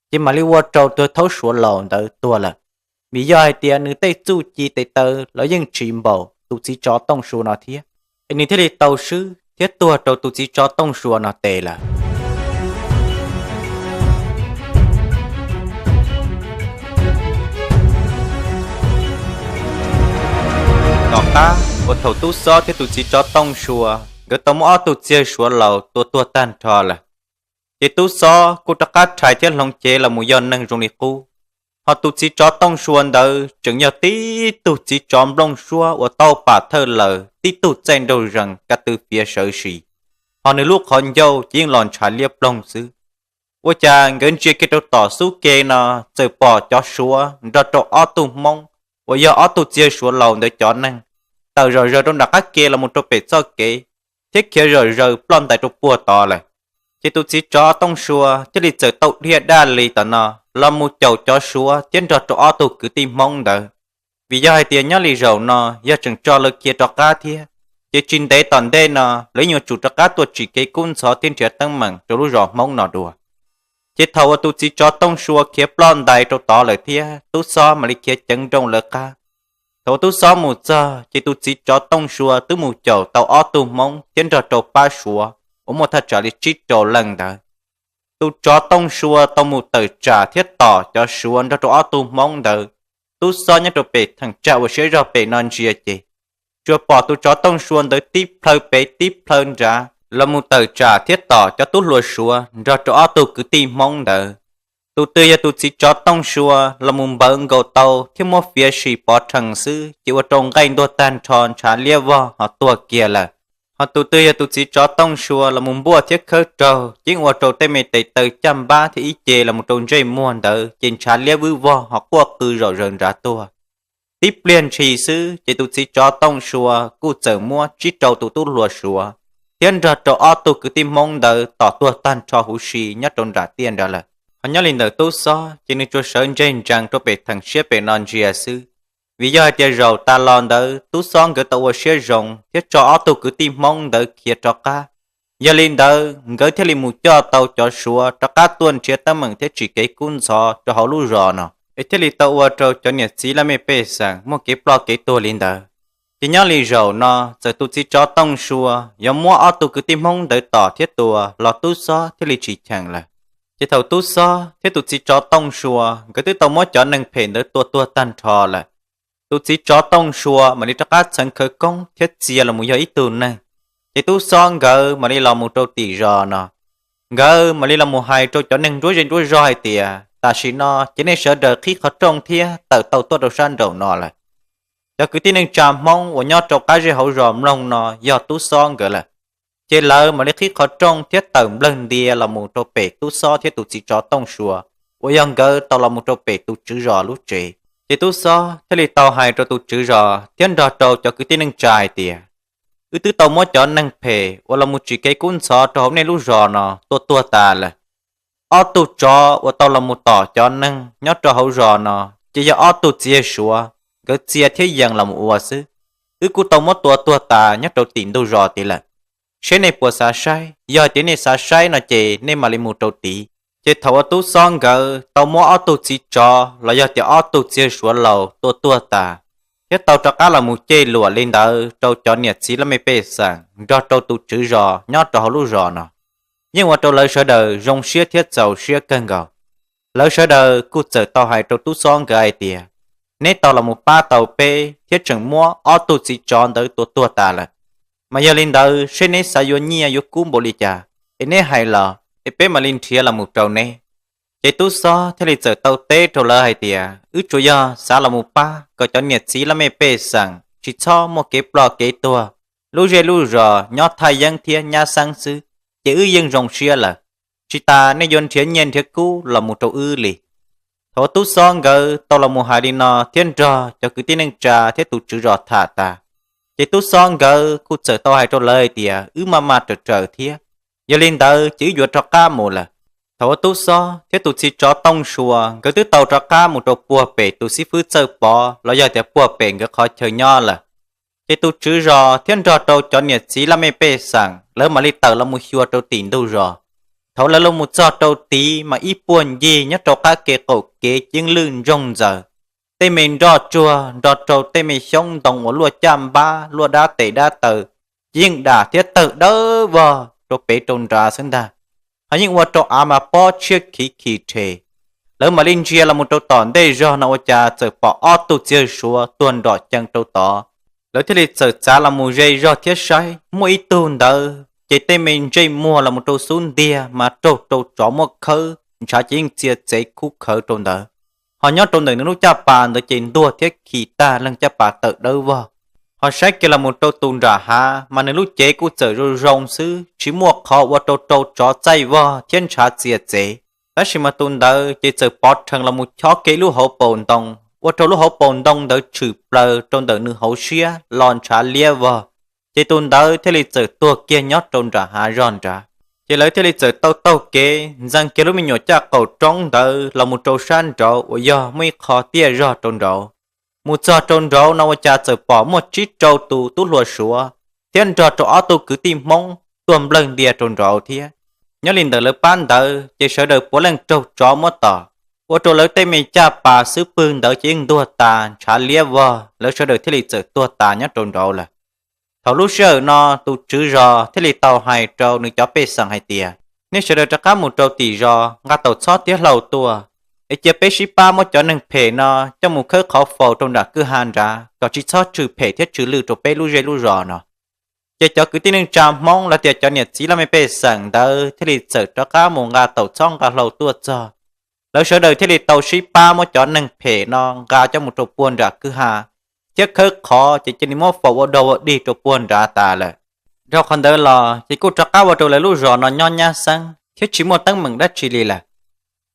ces mam li ua rau tus yawg Thaub Suav laus ntawd tuag lawm. Vim yog hais tias nws tej txuj ci tes taw los yeej tsis npaum tus txiv tsov Tooj Sua no thiab, es nws thiaj li tau swb thiab tuag rau tus txiv tsov Tooj Sua no tes lawm. Tom qab uas thaum tub xob thiab tus txiv tsov Tooj Sua nkawd tau muab ob tug txiv yawg Suav laus tua tuag tag nrho lawm, ces tub xob kuj rov qab rhais thiab hloov cev los mus yog neeg zoo li qub. Ho tus txiv tsov Tooj Sua ntawd tseem yog tib tug txiv tsov nplooj suab uas tau pam thawj lawm, tib tug txaij nraug zees ka tw fiav sawv si, ho nws lub qhov ncauj ces yeej los ntshav liab ploog xwb. Ua cas nkawd ntsia kiag rau tom xub ke no, txawm pom cov Suav nrog rau ob tug Hmoob uas yog ob tug txiv yawg Suav laus ntawd cov neeg tawm zom zaws rau nram qab ke los mus rau pem txoj kev, thiab khiav zom zaws ploj ntais rau puag tod lawm. Ces tus txiv tsov Tooj Sua thiaj li txawm tau dhia daj li tom no los mus caum cov Suav thiab nrog rau ob tug kwv tij Hmoob ntawd. Vim yog hais tias nyob li zaum no yog tseem tso lawv khiav rov qab thiab, ces tsis ntev tom ntej no lawv yuav tsum rov qab tuaj tsim kev kub ntxhov thiab nrhiav teeb meem rau lub zos Hmoob no dua. Ces thaum uas tus txiv tsov Tooj Sua khiav ploj ntais rau tod lawm thiab, tub xob mam li khiav ceev nrooj lawv qab. Thaum uas tub xob mus txog ces tus txiv tsov Tooj Sua twb mus caum tau ob tug Hmoob thiab nrog rau pab Suav uas muaj thaj tsam li tsib rau leej ntawd. Tus tsov Tooj Sua tau mus tawm tsam thiab tom cov Suav nrog rau ob tug Hmoob ntawd. Tub xob nyob rau pem theem tsam uas siab zog pem no ntsia ces, tsuas pom tus tsov Tooj Sua ntawd tib plhaw pem tib plhaw nrad los mus tawm tsam thiab tom cov tub hluas Suav nrog rau ob tug kwv tij Hmoob ntawd. Tus twg yog tus txiv tsov Tooj Sua los mus npawv nkaus tau thiab muab fiav sim pov rhees xwb ces ua rau nqaij ntuag tag nrho ntshav liab vog ho tuag kiag lawm. Ho tus twg yog tus txiv tsov Tooj Sua los mus npuaj thiab khawb raug ces ua rau tej me tes taw caj npab thiab ib ce los mus rau ntsej muag ntawd ces ntshav liab vwb vog ho quaj qw zom zaws nrad tuag. Tib pliag ntshis xwb ces tus txiv tsov Tooj Sua kuj txawm muab tsib rau tus tub hluas Suav thiab nrog rau ob tug kwv tij Hmoob ntawd tom tuag tag nrho huv si nyob rau nram tiaj nrad lawm. Ho nyob li ntawm tub xob ces nws tsuas sawv ntseg ntsees rau pem theem siab pem no ntsia xwb, vim yog hais tias zaum tas los ntawd tub xob nkawd tau ua siab zoo thiab tso ob tug kwv tij Hmoob ntawd khiav rov qab. Yog li ntawd nkawd thiaj li mus coj tau cov Suav rov qab tuaj nrhiav teeb meem thiab tsim kev kub ntxhov rau hauv lub zos no, es thiaj li tau ua rau cov niam txiv laj mej pej xeem muaj kev ploj kev tuag li ntawd. Ces nyob li zaum no txawm tus txiv tsov Tooj Sua yuav muab ob tug kwv tij Hmoob ntawd tom thiab tua los tub xob thiaj li tsis cheem lawm. Ces thaum tub xob thiab tus txiv tsov Tooj Sua nkawd twb tau muab cov neeg phem ntawd tua tuag tag nrho lawm, tus txiv tsov Tooj Sua mam li rov qab txheev khawv koob thiab txia los mus yog ib tug neeg. Ces tub xob nkawd mam li los mus rau tim zos no, nkawd mam li los mus hais rau cov neeg nruab zej nruab zog hais tias tam sim no ces nej sawv daws qhib qhov rooj thiab tawm tau tuaj rau sab nraum no lawm. Cov kwv tij neej tsa Hmoob uas nyob rau qab zej hauv zos mloog no yog tub xob nkawd lawm. Ces lawv mam li qhib qhov rooj thiab tawm nplawg ntia los mus rau pem tub xob thiab tus txiv tsov Tooj Sua uas yog nkawd tau los mus rau pem tus tswv zos lub tsev. Ces tub xob thiaj li tau hais rau tus tswv zos thiab nrog rau cov kwv tij neej tsa hais tias, wb twb tau muab cov neeg phem uas los mus tsim kev kub ntxhov rau hauv nej lub zos no tua tuag tas lawm. Ob tug tsov uas tau los mus tom cov neeg nyob rau hauv zos no ces yog ob tug txiv yawg Suav nkawd txia thiab yees los mus ua xwb. Wb kuj tau muab tua tuag tas nyob rau tim ntug zos tid lawm. Seb nej puas xav saib, yog hais tias nej xav saib no ces nej mam li mus rau tid. Ces thaum uas tub xob nkawd tau muab ob tug txiv tsov los yog tias ob tug txiv yawg Suav laus tua tuag tas, thiab tau rov qab los mus ceg luam li ntawd rau cov niam txiv laj mej pej xeem nrog rau tus tswv zos nyob rau hauv lub zos no, yeej ua rau lawv sawv daws zoo siab thiab txaus siab kawg nkaus. Lawv sawv daws kuj txawm tau hais rau tub xob nkawd hais tias, neb tau los mus pab tau peb thiab tseem muab ob tug txiv tsov ntawd tua tuag tas lawm. Mas yog li ntawd seb neb xav yuav nyiaj yuav kub npaum li cas, es neb hais los es peb mam li nrhiav los mus rau neb. Ces tub xob thiaj li txawm tau teb rau lawv hais tias, wb tsuas yog xav los mus pab kom cov niam txiv laj mej pej xeem tsis txhob muaj kev ploj kev tuag, lub zej lub zos nyob thaj yeeb thiab nyab xeeb xwb, ces wb yeej zoo siab lawm. Tsis tas nej yuav nrhiav nyiaj nrhiav kub los mus rau wb li. Thaum uas tub xob nkawd tau los mus hais li no thiab nrog cov kwv tij neej tsa thiab tus tswv zos tham tas, ces tub xob nkawd kuj txawm tau hais rau lawv hais tias, wb maj maj raws raws thiab, yog li ntawd ces wb yuav rov qab mus lawm. Thaum uas tub xob thiab tus txiv tsov Tooj Sua nkawd twb tau rov qab mus rau puag pem tus xib fwb Txawj Pov los yog tias puag pem nkawd qhov chaw nyob lawm, ces tus tswv zos thiab nrog rau cov niam txiv laj mej pej xeem lawv mam li tawm los mus xyuas rau tim ntug zos. Thaum lawv los mus txog rau tid mas ib puag ncig nyob rau qab ke qaum kev ceeb lwj ntsoog ntxaws, tej me nroj tsuag nrog rau tej me xyoob ntoo uas luaj caj npab luaj dab tes dab taw, ces yeej dam thiab tawg dawb vog rau pem rau nrad xwb ntag. Ho yeej ua rau av mas pob tshiab khiv khi rhe. Lawv mam li ntsia los mus rau tom ntej zog no ua cas txawm pom ob tug txiv yawg Suav tuag nrom cees rau tod. Lawv thiaj li txawm txav los mus ze zog thiab saib, muaj ib tug ntawd ces tej me ntsej muag los mus rau xub ntiag mas raug rau tsov muab khawb ntshav ces yeej txia txev khub khawv rau ntawd. Ho nyob rau ntawm nws lub caj pas ntawd ces ntuag thiab khi tag, leej caj pas tawm dawb vog. Ho saib kiag los mus rau tus nram hav mas nws lub cev kuj txawm zoo zoo xwb, tsis muaj qhov ua rau rau tsov txaij vog thiab ntshav txias txev. Tab sis mas tus ntawd ces txawm pov rhees los mus chob kiag ib lub hauv paus ntoo, ua rau lub hauv paus ntoo ntawd tshwm plaws rau ntawm nws hauv siab los ntshav liab vog. Ces tus ntawd thiaj li txawm tuag kiag nyob rau nram hav zog nrad. Ces lawv thiaj li txawm taug taug kev ntxeev kiag lub me nyuam caj qaum roob ntawd los mus rau sab nraud uas yog muaj ib qho tiaj zog rau nraud. Mus txog rau nraud no ua cas txawm pom muaj tsib rau tus tub hluas Suav thiab nrog rau ob tug kwv tij Hmoob tuag nplawg ntia rau nraud thiab. Nyob li ntawm lawv pab ntawd ces sawv daws puav leej raug tsov muab tom, ua rau lawv tej me caj pas xub pwg ntawd ces yeej ntuag tas ntshav liab vog, lawv sawv daws thiaj li txawm tuag tas nyob rau nraud lawm. Thaum lub sij hawm no tus tswv zos thiaj li tau hais rau nws cov pej xeem hais tias, nej sawv daws rov qab mus rau tim zos nqa tau txhob thiab hlau tuaj, es cia peb sib pab muab cov neeg phem no coj mus khawb qhov faus rau nram kwj ha nrad kom tsis txhob tsw phem thiab tsw lwj rau peb lub zej lub zos no. Ces cov kwv tij neej tsa Hmoob los tias cov niam txiv laj mej pej xeem ntawd thiaj li txawm rov qab mus nqa tau txhob nqa hlau tuaj txog. Lawv sawv daws thiaj li tau sib pab muab cov neeg phem no nqa coj mus rau puag nram kwj ha, thiab khawb qhov ces cia li muab faus ua dog ua dig rau puag nrad tas lawm. Dhau qhov ntawd los ces kuj rov qab ua rau lawv lub zos no nyob nyab xeeb thiab tsis muaj teeb meem dab tsi li lawm.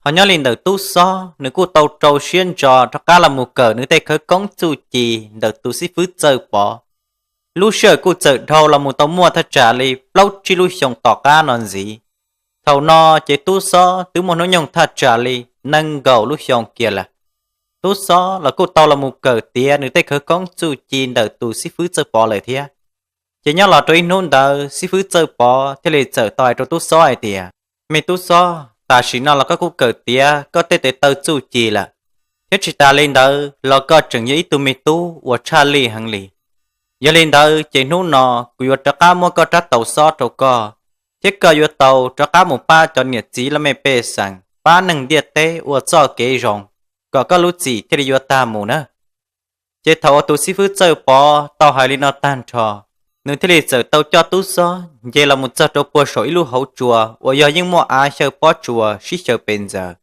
Ho nyob li ntawm tub Xob, nws kuj tau rau siab ntso rov qab los mus kawm nws tej khawv koob txuj ci ntawm tus xib fwb Txawj Pov. Lub sij hawm kuj txawm dhau los mus tau muaj thaj tsam li plaub tsib lub xyoo tom qab no ntxiv. Thaum no ces tub Xob twb muaj hnub nyoog thaj tsam li nees nkaum lub xyoo kiag lawm. Tub Xob los kuj tau los mus kawm tiav nws tej khawv koob txuj ci ntawm tus xib fwb Txawj Pov lawm thiab. Ces nyob los rau ib hnub ntawd xib fwb Txawj Pov thiaj li txawm tau hais rau tub Xob hais tias, me tub Xob, tam sim no los koj kuj kawm tiav koj tej tes taw txuj ci lawm, thiab tsis tas li ntawd los koj tseem yog ib tug me tub uas tshaj lij heev li. Yog li ntawd ces hnub no kuv yuav rov qab muab koj rab taus xob rau koj, thiab koj yuav tau rov qab mus pab cov niam txiv laj mej pej xeem, pab neeg ntiaj teb ua txoj kev zoo, kom koj lub txim thiaj li yuav tag mus na. Ces thaum uas tus xib fwb Txawj Pov tau hais li no tag nrho, nws thiaj li txawm tau coj tub Xob nce los mus txog rau puag saum ib lub hauv tsua uas yog yeej muaj av xyaw pob tsuas sib xyaw pes ntxaws.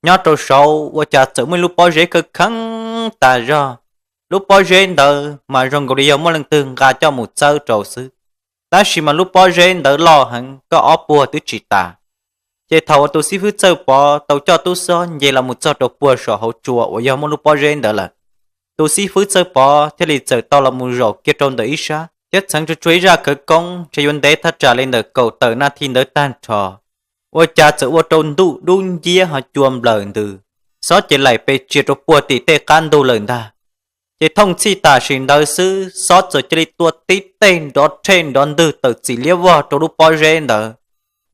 Nyob rau saud ua cas txawm muaj ib lub pob zeb kawg kheev tas zog. Lub pob zeb ntawd mas zoo nkaus li yog muaj leej twg nqa coj mus txawb rau xwb, tab sis mas lub pob zeb ntawd loj heev, koj ob puag twb tsis tas. Ces thaum uas tus xib fwb Txawj Pov tau coj tub Xob nce los mus txog rau puag saum hauv tsua uas yog muaj lub pob zeb ntawd lawm, tus xib fwb Txawj Pov thiaj li txawm tau los mus zaum kiag rau ntawm ib sab thiab txheev tsuag tsuag ib zaj khawv koob ntshe yuav ntev thaj tsam li ntawm kaum tawm nas thi ntawd tag nrho. Ua cas txawm ua rau ntuj dub nciab ho cua nplawm ntws, Xob ces laim pes tsia rau puag tim tej qab ntug lawm ntag. Ces thooj txhij tam sim ntawd xwb Xob txawm cia li tua tib teg nrov rhej nrov ntwg tawm txim liab vog rau lub pob zeb ntawd,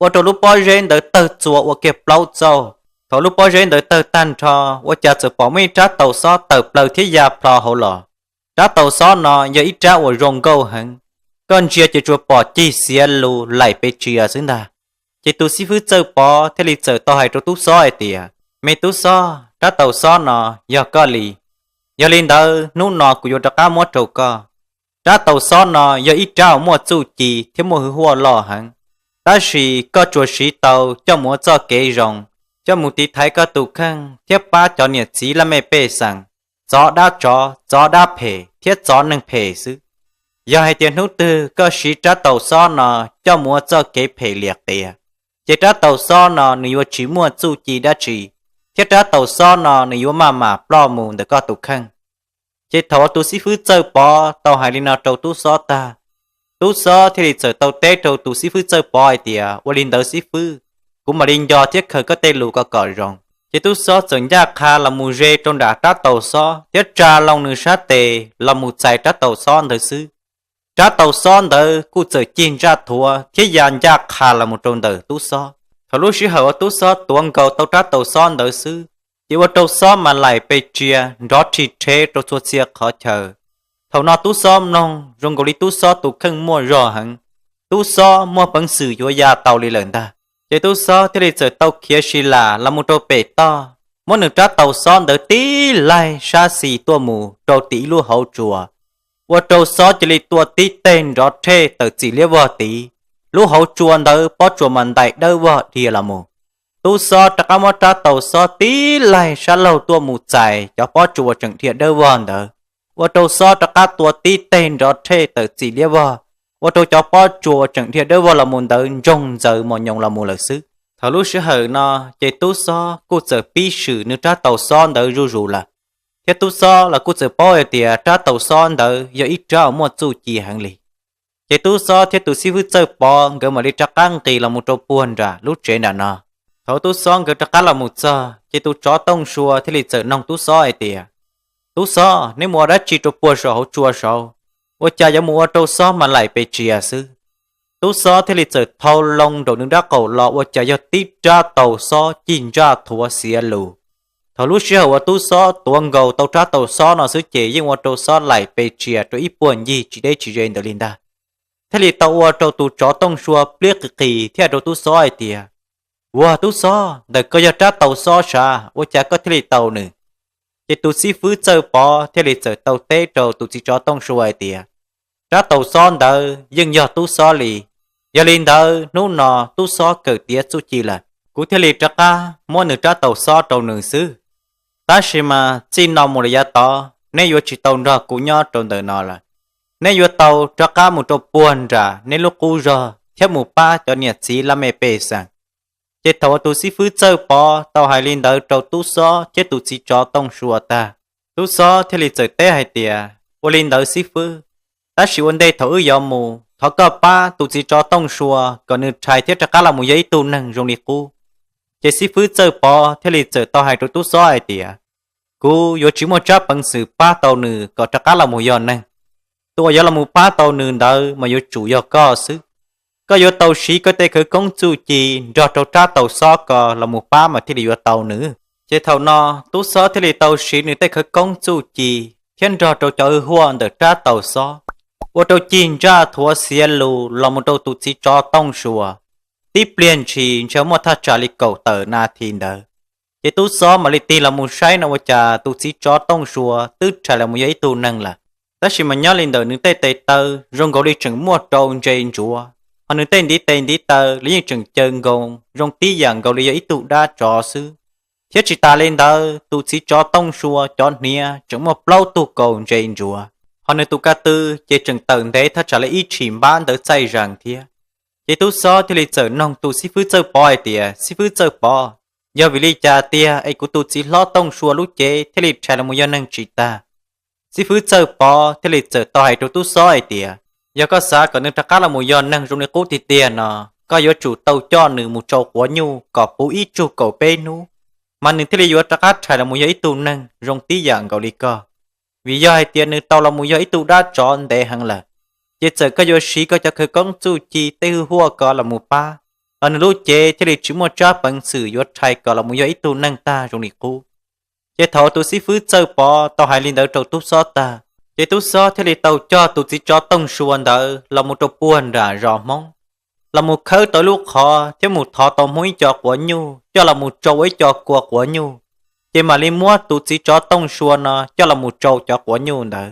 ua rau lub pob zeb ntawd tawg txua ua kiag plaub txauj. Thaum lub pob zeb ntawd tawg tag nrho, ua cas txawm pom muaj ib rab taus xob tawm plaws thiab ya plho hauv los. Rab taus xob no yog ib rab uas zoo nkauj heev, koj ntsia ces tsuas pom cig xiav lus laim pes tsia xwb ntag. Ces tus xib fwb Txawj Pov thiaj li txawm tau hais rau tub Xob hais tias, me tub Xob, rab taus xob no yog koj li. Yog li ntawd hnub no kuv yuav rov qab muab rau koj. Rab taus xob no yog ib rab uas muaj txuj ci thiab muaj hwj huaj loj heev, tab sis koj tsuas siv tau coj mus ua txoj kev zoo, coj mus tiv thaiv koj tus kheej thiab pab cov niam txiv laj mej pej xeem, txov dab tsov, txov dab phem thiab txov neeg phem xwb. Yog hais tias hnub twg koj siv rab taus xob no coj mus ua txoj kev phem liam qias, ces rab taus xob no nws yuav tsis muaj txuj ci dab tsi, thiab rab taus xob no nws yuav maj mam ploj mus ntawm koj tus kheej. Ces thaum uas tus xib fwb Txawj Pov tau hais li no rau tub xob tag, tub xob thiaj li txawm tau teb rau tus xib fwb Txawj Pov hais tias, ua li ntawd xib fwb, kuv mam li nco thiab khaws koj tej lus kom kom zoo. Ces tub xob txawm ncaj qha los mus ze rau nram rab taus xob thiab tsa loo nws sab tes los mus txais rab taus xob ntawd xwb. Rab taus xob ntawd kuj txawm cig ntsaj thuav thiab ya ncaj qha los mus rau ntawm tub xob. Thaum lub sij hawm uas tub xob tuav nkaus tau rab taus xob ntawd xwb, ces ua rau xob mas laim pes tsia nrov rhi rhe rau txhua txhia qhov chaw. Thaum no tub xob mloog zoo nkaus li tub xob tus kheej muaj zog heev, tub xob muaj peev xwm yuav ya tau li lawm ntag. Ces tub xob thiaj li txawm tau khiav si las los mus rau pem toj, muab nws rab taus xob ntawd tib laig sab xis tuaj mus rau tim ib lub hauv tsua, ua rau xob cia li tua tib teg nrov rhe tawm txim liab vog tid. Lub hauv tsua ntawd pob tsuas mas ntais dawb vog dhia los mus. Tub xob rov qab muab rab taus xob tib laig sab laug tuaj mus txais cov pob tsuas uas tseem dhia dawb vog ntawd, ua rau xob rov qab tua tib teg nrov rhej tawm txim liab vog, ua rau cov pob tsuas uas tseem dhia dawb vog los mus ntawd ntsoog ntxaws mos nyoos los mus lawm xwb. Thaum lub sij hawm no, ces tub xob kuj txawm pib swm nws rab taus xob ntawd zuj zus lawm, thiab tub xob los kuj txawm paub hais tias rab taus xob ntawd yog ib rab uas muaj txuj ci heev li. Ces tub xob thiab tus xib fwb Txawj Pov nkawd mam li rov qab nqis los mus rau puag nram lub tsev nram no. Thaum tub xob nkawd rov qab los mus txog, ces tus tsov Tooj Sua thiaj li txawm noog tub xob hais tias, Tub xob, neb mus ua dab tsi rau puag saum hauv tsua saud? Ua cas yuav mus ua rau xob mas laim pes tsias xwb? Tub xob thiaj li txawm thau loo nraum nws rab qaum los ua cas yog tib rab taus xob cig ntsaj thuav xiav lus. Thaum lub sij hawm uas tub xob tuav nkaus tau rab taus xob no xwb ces yeej ua rau xob laim pes tsias rau ib puag ncig tsis deb tsis ze ntawd li ntag. Thiaj li tau ua rau tus tsov Tooj Sua pliab qis qis thiab rau tub xob hais tias, Ua tub xob, ntawm koj yog rab taus xob sav, ua cas koj thiaj li tau nws? Ces tus xib fwb Txawj Pov thiaj li txawm tau teb rau tus txiv tsov Tooj Sua hais tias, Rab taus xob ntawd yeej yog tub xob li. Yog li ntawd hnub no tub xob kawm tiav txuj ci lawm, kuv thiaj li rov qab muab nws rab taus xob rau nws xwb. Tab sis mas txij no mus lawm yav tod neb yuav tsis tau nrog kuv nyob rau ntawm no lawm. Neb yuav tau rov qab mus rau puag nram neb lub qub zog thiab mus pab cov niam txiv laj mej pej xeem. Ces thaum uas tus xib fwb Txawj Pov tau hais li ntawd rau tub xob thiab tus txiv tsov Tooj Sua tag, tub xob thiaj li txawm teb hais tias, Ua li ntawd xib fwb, tab sis ua ntej thaum wb yuav mus, thov koj pab tus txiv tsov Tooj Sua kom nws rhais thiab rov qab los mus yog ib tug neeg zoo li qub. Ces xib fwb Txawj Pov thiaj li txawm tau hais rau tub xob hais tias, Kuv yuav tsis muaj tsab peev xwm pab tau nws kom rov qab los mus yog neeg. Tus uas yuav los mus pab tau nws ntawd mas yuav tsum yog koj xwb. Koj yuav tau siv koj tej khawv koob txuj ci nrog rau rab taus xob ko los mus pab mas thiaj li yuav tau nws. Ces thaum no tub xob thiaj li tau siv nws tej khawv koob txuj ci thiab nrog rau cov hwj huaj ntawm rab taus xob, ua rau cig ntsaj thuav xiav lus los mus rau tus txiv tsov Tooj Sua. Tib pliag ntshis ntshe muaj thaj tsam li kaum tawm nas this ntawd, ces tub xob mam li tig los mus saib no ua cas tus txiv tsov Tooj Sua twb rhais los mus yog ib tug neeg lawm. Tab sis mas nyob li ntawm nws tej tes taw zoo nkaus li tseem muaj rau ntse ntsuav, ho nws tej ntiv tes ntiv taw los yeej tseem caw nkoos zoo tib yam nkaus li yog ib tug dab tsov xwb. Thiab tsis tas li ntawd, tus txiv tsov Tooj Sua cov hniav tseem muaj plaub tug kaus ntse ntsuav, ho nws tus ka tw ces tseem tawm ntev thaj tsam li ib tshim npab ntawd txaij zees thiab. Ces tub xob thiaj li txawm noog tus xib fwb Txawj Pov hais tias, Xib fwb Txawj Pov, yog vim li cas tiag es kuv tus txiv hlob Tooj Sua lub cev thiaj li rhais los mus yog neeg tsis tag? Xib fwb Txawj Pov thiaj li txawm tau hais rau tub xob hais tias, Yog koj xav kom nws rov qab los mus yog neeg zoo li qub tiag tiag no, koj yuav tsum tau coj nws mus tsau quav nyuj kom puv ib tsug kaum peb hnub, mas nws thiaj li yuav rov qab rhais los mus yog ib tug neeg zoo tib yam nkaus li koj. Vim yog hais tias nws tau los mus yog ib tug dab tsov ntev heev lawm, ces txawm koj yuav siv koj cov khawv koob txuj ci tej hwj huaj ko los mus pab, los nws lub cev thiaj li tsis muaj tsab peev xwm yuav rhais kom los mus yog ib tug neeg tag zoo li qub. Ces thaum tus xib fwb Txawj Pov tau hais li ntawd rau tub xob tag, ces tub xob thiaj li tau coj tus txiv tsov Tooj Sua ntawd los mus rau puag nram zos Hmoob, los mus khawb tau lub qhov thiab mus thov tau Hmoob ib co quav nyuj coj los mus tsau ua ib co kua quav nyuj, ces mam li muab tus txiv tsov Tooj Sua no coj los mus tsau cov quav nyuj ntawd.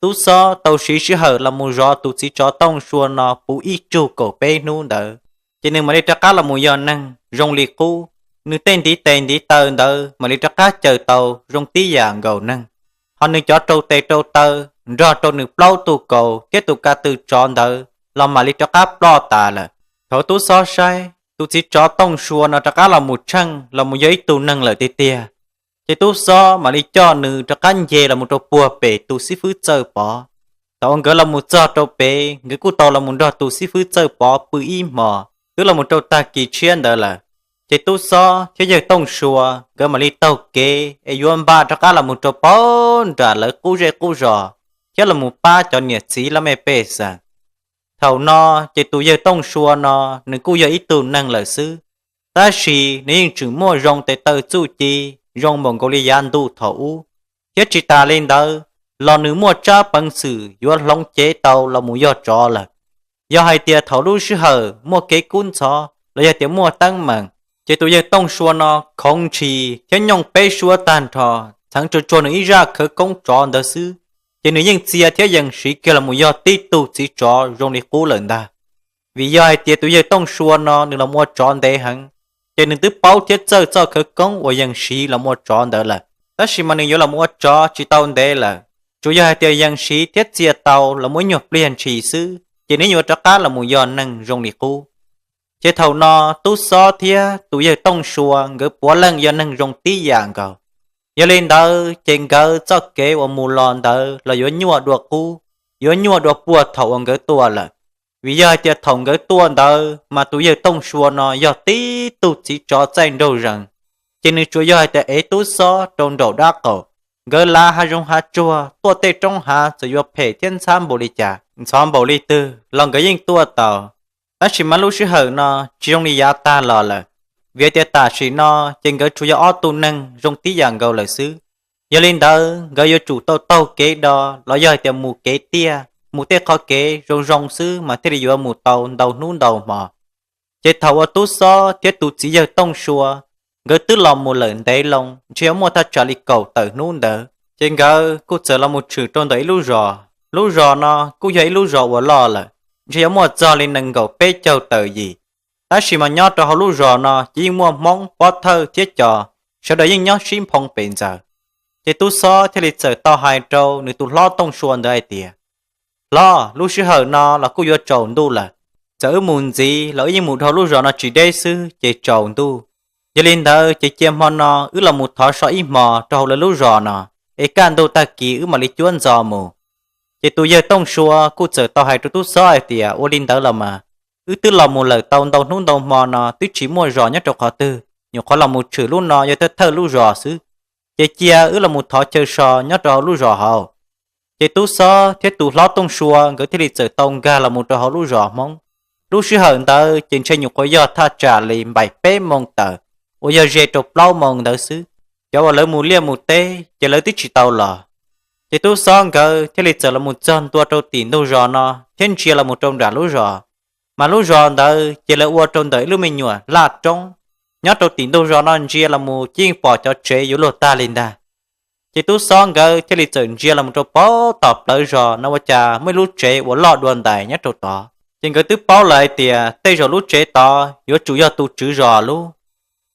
Tub xob tau siv sij hawm los mus zov tus txiv tsov Tooj Sua no puv ib tsug kaum peb hnub ntawd, ces nws mam li rov qab los mus yog neeg zoo li qub. Nws tej ntiv tes ntiv taw ntawd mam li rov qab caws tau zoo tib yam nkaus neeg, ho nws cov rau tes rau taw nrog rau nws plaub tug kaus thiab tus ka tw tsov ntawd los mam li rov qab ploj tas lawm. Thaum tub xob saib tus txiv tsov Tooj Sua no rov qab los mus tsheej los mus yog ib tug neeg lawm tiag tiag, ces tub xob mam li coj nws rov qab nce los mus rau puag pem tus xib fwb Txawj Pov. Thaum uas nkawd los mus txog rau pem, nkawd kuj tau los mus nrog tus xib fwb Txawj Pov pw ib hmos twb los mus rau tag kis tshiab ntawd lawm. Ces tub xob thiab yawg Tooj Sua nkawd mam li taug kev es yuav npaj rov qab los mus rau puag nram lawv qub zej qub zos thiab los mus pab cov niam txiv laj mej pej xeem. Thaum no ces tus yawg Tooj Sua no nws kuj yog ib tug neeg lawm xwb, tab sis nws yeej tseem muaj zoo tes taw txuj ci zoo npaum nkaus li yav ntuj thaum ub, thiab tsis tas li ntawd los nws muaj tsab peev xwm yuav hloov cev tau los mus yog tsov lawm. Yog hais tias thaum lub sij hawm muaj kev kub ntxhov los yog tias muaj teeb meem, ces tus yawg Tooj Sua no khoov ntshis thiab nyooj peb suab tag nrho, txheev tsuag tsuag nws ib zaj khawv koob tsov ntawd xwb, ces nws yeej txia thiab yees siv kiag los mus yog tib tug txiv tsov zoo li qub lawm ntag. Vim yog hais tias tus yawg Tooj Sua no nws los ua tsov ntev heev, ces nws twb paub thiab txawj txoj khawv koob uas yees siv los mus ua tsov ntawd lawm. Tab sis mas nws yuav los mus ua tsov tsis tau ntev lawm, tsuas yog hais tias yees siv thiab txia tau los mus ib nyuag pliag ntshis xwb ces nws yuav rov qab los mus yog neeg zoo li qub. Ces thaum no Tub Xob thiab tus yawg Tooj Sua nkawd puav leej yog neeg zoo tib yam nkaus. Yog li ntawd ces nkawd txoj kev uas mus los ntawd los yuav nyuaj dua qub, yuav nyuaj dua puag thaum uas nkawd tuaj lawm. Vim yog hais tias thaum nkawd tuaj ntawd mas tus yawg Tooj Sua no yog tib tug txiv tsov txaij nraug zees, ces nws tsuas yog hais tias ev Tub Xob rau nraum dab qaum, nkawd lav hav zoov hav tsuag tuaj tej roob hav txawm yuav phem thiab ntxhab npaum li cas, ntxhov npaum li twg los nkawd yeej tuaj tau. Tab sis mas lub sij hawm no tsis zoo li yav tag los lawm, vim tias tam sim no ces nkawd tsuas yog ob tug neeg zoo tib yam nkaus lawm xwb. Yog li ntawd nkawd yuav tsum tau taug kev do los yog hais tias mus kev tiaj, mus tej qhov kev zoo zoo xwb mas thiaj li yuav mus tau ntau hnub ntau hmo. Ces thaum uas Tub Xob thiab tus txiv yawg Tooj Sua nkawd twb los mus lawm ntev loo, ntshe yuav muaj thaj tsam li kaum tawm hnub ntawd, ces nkawd kuj txawm los mus tshwm rau ntawm ib lub zos. Lub zos no kuj yog ib lub zos uas loj lawm, ntshe yuav muaj txog li nees nkaum peb caug tawm yim. Tab sis mas nyob rau hauv lub zos no ces yeej muaj Hmoob, Pob Thawj thiab Cos, sawv daws yeej nyob sib nphoo pes ntxaws. Ces Tub Xob thiaj li txawm tau hais rau nws tus hlob Tooj Sua ntawd hais tias, Hlob, lub sij hawm no los kuj yuav tsaus ntuj lawm. Txawm wb mus ntxiv los wb yeej mus dhau lub zos no tsis deb xwb ces tsaus ntuj. Yog li ntawd ces cia hmo no wb los mus thov so ib hmos rau hauv lawv lub zos no, es kaj ntug tag kis wb mam li cuab ntxo mus. Ces tus yawg Tooj Sua kuj txawm tau hais rau Tub Xob hais tias, Ua li ntawd los mas, wb twb los mus lawm tau ntau hnub ntau hmo no twb tsis muaj zos nyob rau qhov twg, nyuam qhuav los mus tshwm lub no yog thawj thawj lub zos xwb. Ces cia wb los mus thov chaw so nyob rau hauv lub zos hauv. Ces Tub Xob thiab tus hlob Tooj Sua nkawd thiaj li txawm tau nkag los mus rau hauv lub zos Hmoob. Lub sij hawm ntawd ces ntshe nyuam qhuav yog thaj tsam li npaim peb moo tawm, uas yog ze rau plaub moo ntawd xwb. Cov uas lawv mus liaj mus teb ces lawv twb tsis tau los. Ces Tub Xob nkawd thiaj li txawm los mus txog ntua rau tim ntug zos no thiab ntsia los mus rau nram lub zos. Mas lub zos ntawd ces lawv ua rau ntawm ib lub me nyuam laj roob. Nyob rau tim ntug zos no ntsia los mus ces yeej pom cov tsev yuav luag tag li ntag. Ces Tub Xob nkawd thiaj li txawm ntsia los mus rau pem tom plawv zos no ua cas muaj ib lub tsev uas loj dua ntais nyob rau tod. Ces nkawd twb paub lawm hais tias tej zaum lub tsev tod yuav tsum yog tus tswv zos lub.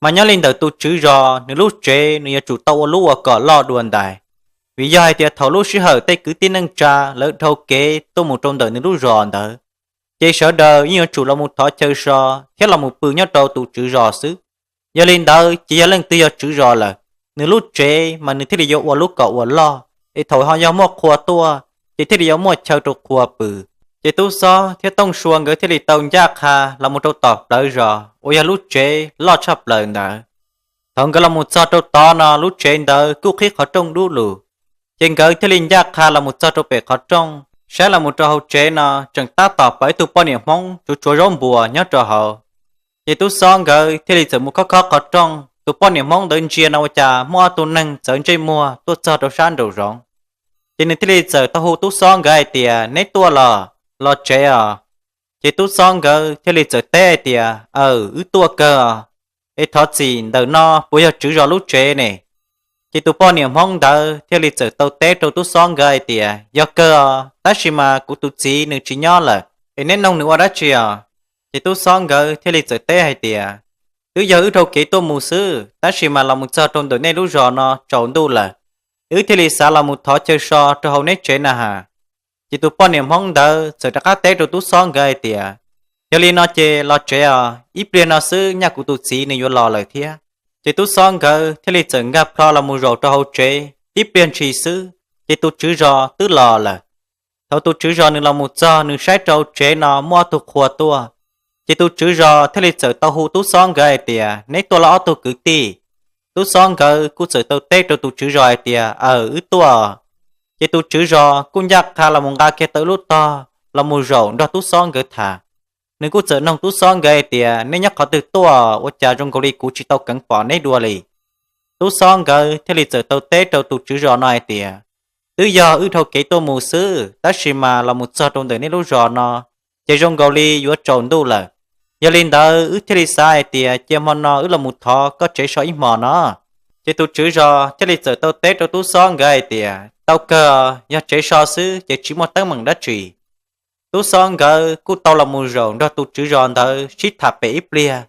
Mas nyob li ntawm tus tswv zos nws lub tsev nws yuav tsum tau ua lub uas kom loj dua ntais, vim yog hais tias thaum lub sij hawm tej kwv tij neej tsa lawv dhau kev tuaj mus rau ntawm nws lub zos ntawd, ces sawv daws yeej yuav tsum los mus thov chaw so thiab los mus pw nyob rau tus tswv zos xwb. Yog li ntawd ces yog leej twg yog tswv zos lawm, nws lub tsev mas nws thiaj li yuav ua lub kom uas loj, es thaum ho yog muaj qhua tuaj ces thiaj li yuav muaj chaw rau qhua pw. Ces Tub Xob thiab Tooj Sua nkawd thiaj li tau ncaj qha los mus rau tom plawv zos uas yog lub tsev loj tshaj plaws ntawd. Thaum nkawd los mus txog rau tod no lub tsev ntawd kuj qhib qhov rooj dub lug. Ces nkawd thiaj li ncaj qha los mus txog rau pem qhov rooj, saib los mus rau hauv tsev no tseem tab tom pom ib tug poj niam Hmoob tsuav tsuav zaub npuas nyob rau hauv. Ces Tub Xob nkawd thiaj li txawm mus khob khob qhov rooj, tus poj niam Hmoob ntawd ntsia no ua cas muaj ob tug neeg txawv ntsej muag tuaj txog rau sab nraum zoov. Ces nws thiaj li txawm tau hu Tub Xob nkawd hais tias, Neb tuaj los? Los tsev os. Ces Tub Xob nkawd thiaj li txawm teb hais tias, Aws, wb tuaj kawg os. Es thov txim, ntawm no puas yog tswv zos lub tsev ne? Ces tus poj niam Hmoob ntawd thiaj li txawm tau teb rau Tub Xob nkawd hais tias, Yog kawg os, tab sis mas kuv tus txiv nws tsis nyob lawm, es neb noog nws ua dab tsi os? Ces Tub Xob nkawd thiaj li txawm teb hais tias, Twb yog wb dhau kev tuaj mus xwb, tab sis mas los mus txog rau ntawm nej lub zos no tsaus ntuj lawm, wb thiaj li xav los mus thov chaw so rau hauv neb tsev na has. Ces tus poj niam Hmoob ntawd txawm rov qab teb rau Tub Xob nkawd hais tias, Yog li no ces los tsev os, ib pliag no xwb nyaj kuv tus txiv nws yuav los lawm thiab. Ces Tub Xob nkawd thiaj li txawm nkag plho los mus zaum rau hauv tsev, tib pliag ntshis xwb ces tus tswv zos twb los lawm. Thaum tus tswv zos nws los mus txog nws saib rau tsev no muaj ob tug qhua tuaj. Ces tus tswv zos thiaj li txawm tau hu Tub Xob nkawd hais tias, Neb tuaj los ob tug kwv tij? Tub Xob nkawd kuj txawm tau teb rau tus tswv zos hais tias, Aws, wb tuaj. Ces tus tswv zos kuj ncaj qha los mus nqa kiag tau ib lub tog los mus zaum nrog Tub Xob nkawd tham. Nws kuj txawm noog Tub Xob nkawd hais tias, Neb nyob qhov twg tuaj ua cas zoo nkaus li kuv tsis tau keev pom neb dua li? Tub Xob nkawd thiaj li txawm tau teb rau tus tswv zos no hais tias, Twb yog wb dhau kev tuaj mus xwb, tab sis mas los mus txog rau ntawm nej lub zos no ces zoo nkaus li yuav tsaus ntuj lawm. Yog li ntawd wb thiaj li xav hais tias cia hmo no wb los mus thov koj tsev so ib hmos no. Ces tus tswv zos thiaj li txawm tau teb rau Tub Xob nkawd hais tias, Tau kawg, yog tsev so xwb ces tsis muaj teeb meem dab tsi. Tub Xob nkawd kuj tau los mus zaum nrog tus tswv zos ntawd sib tham pem ib pliag.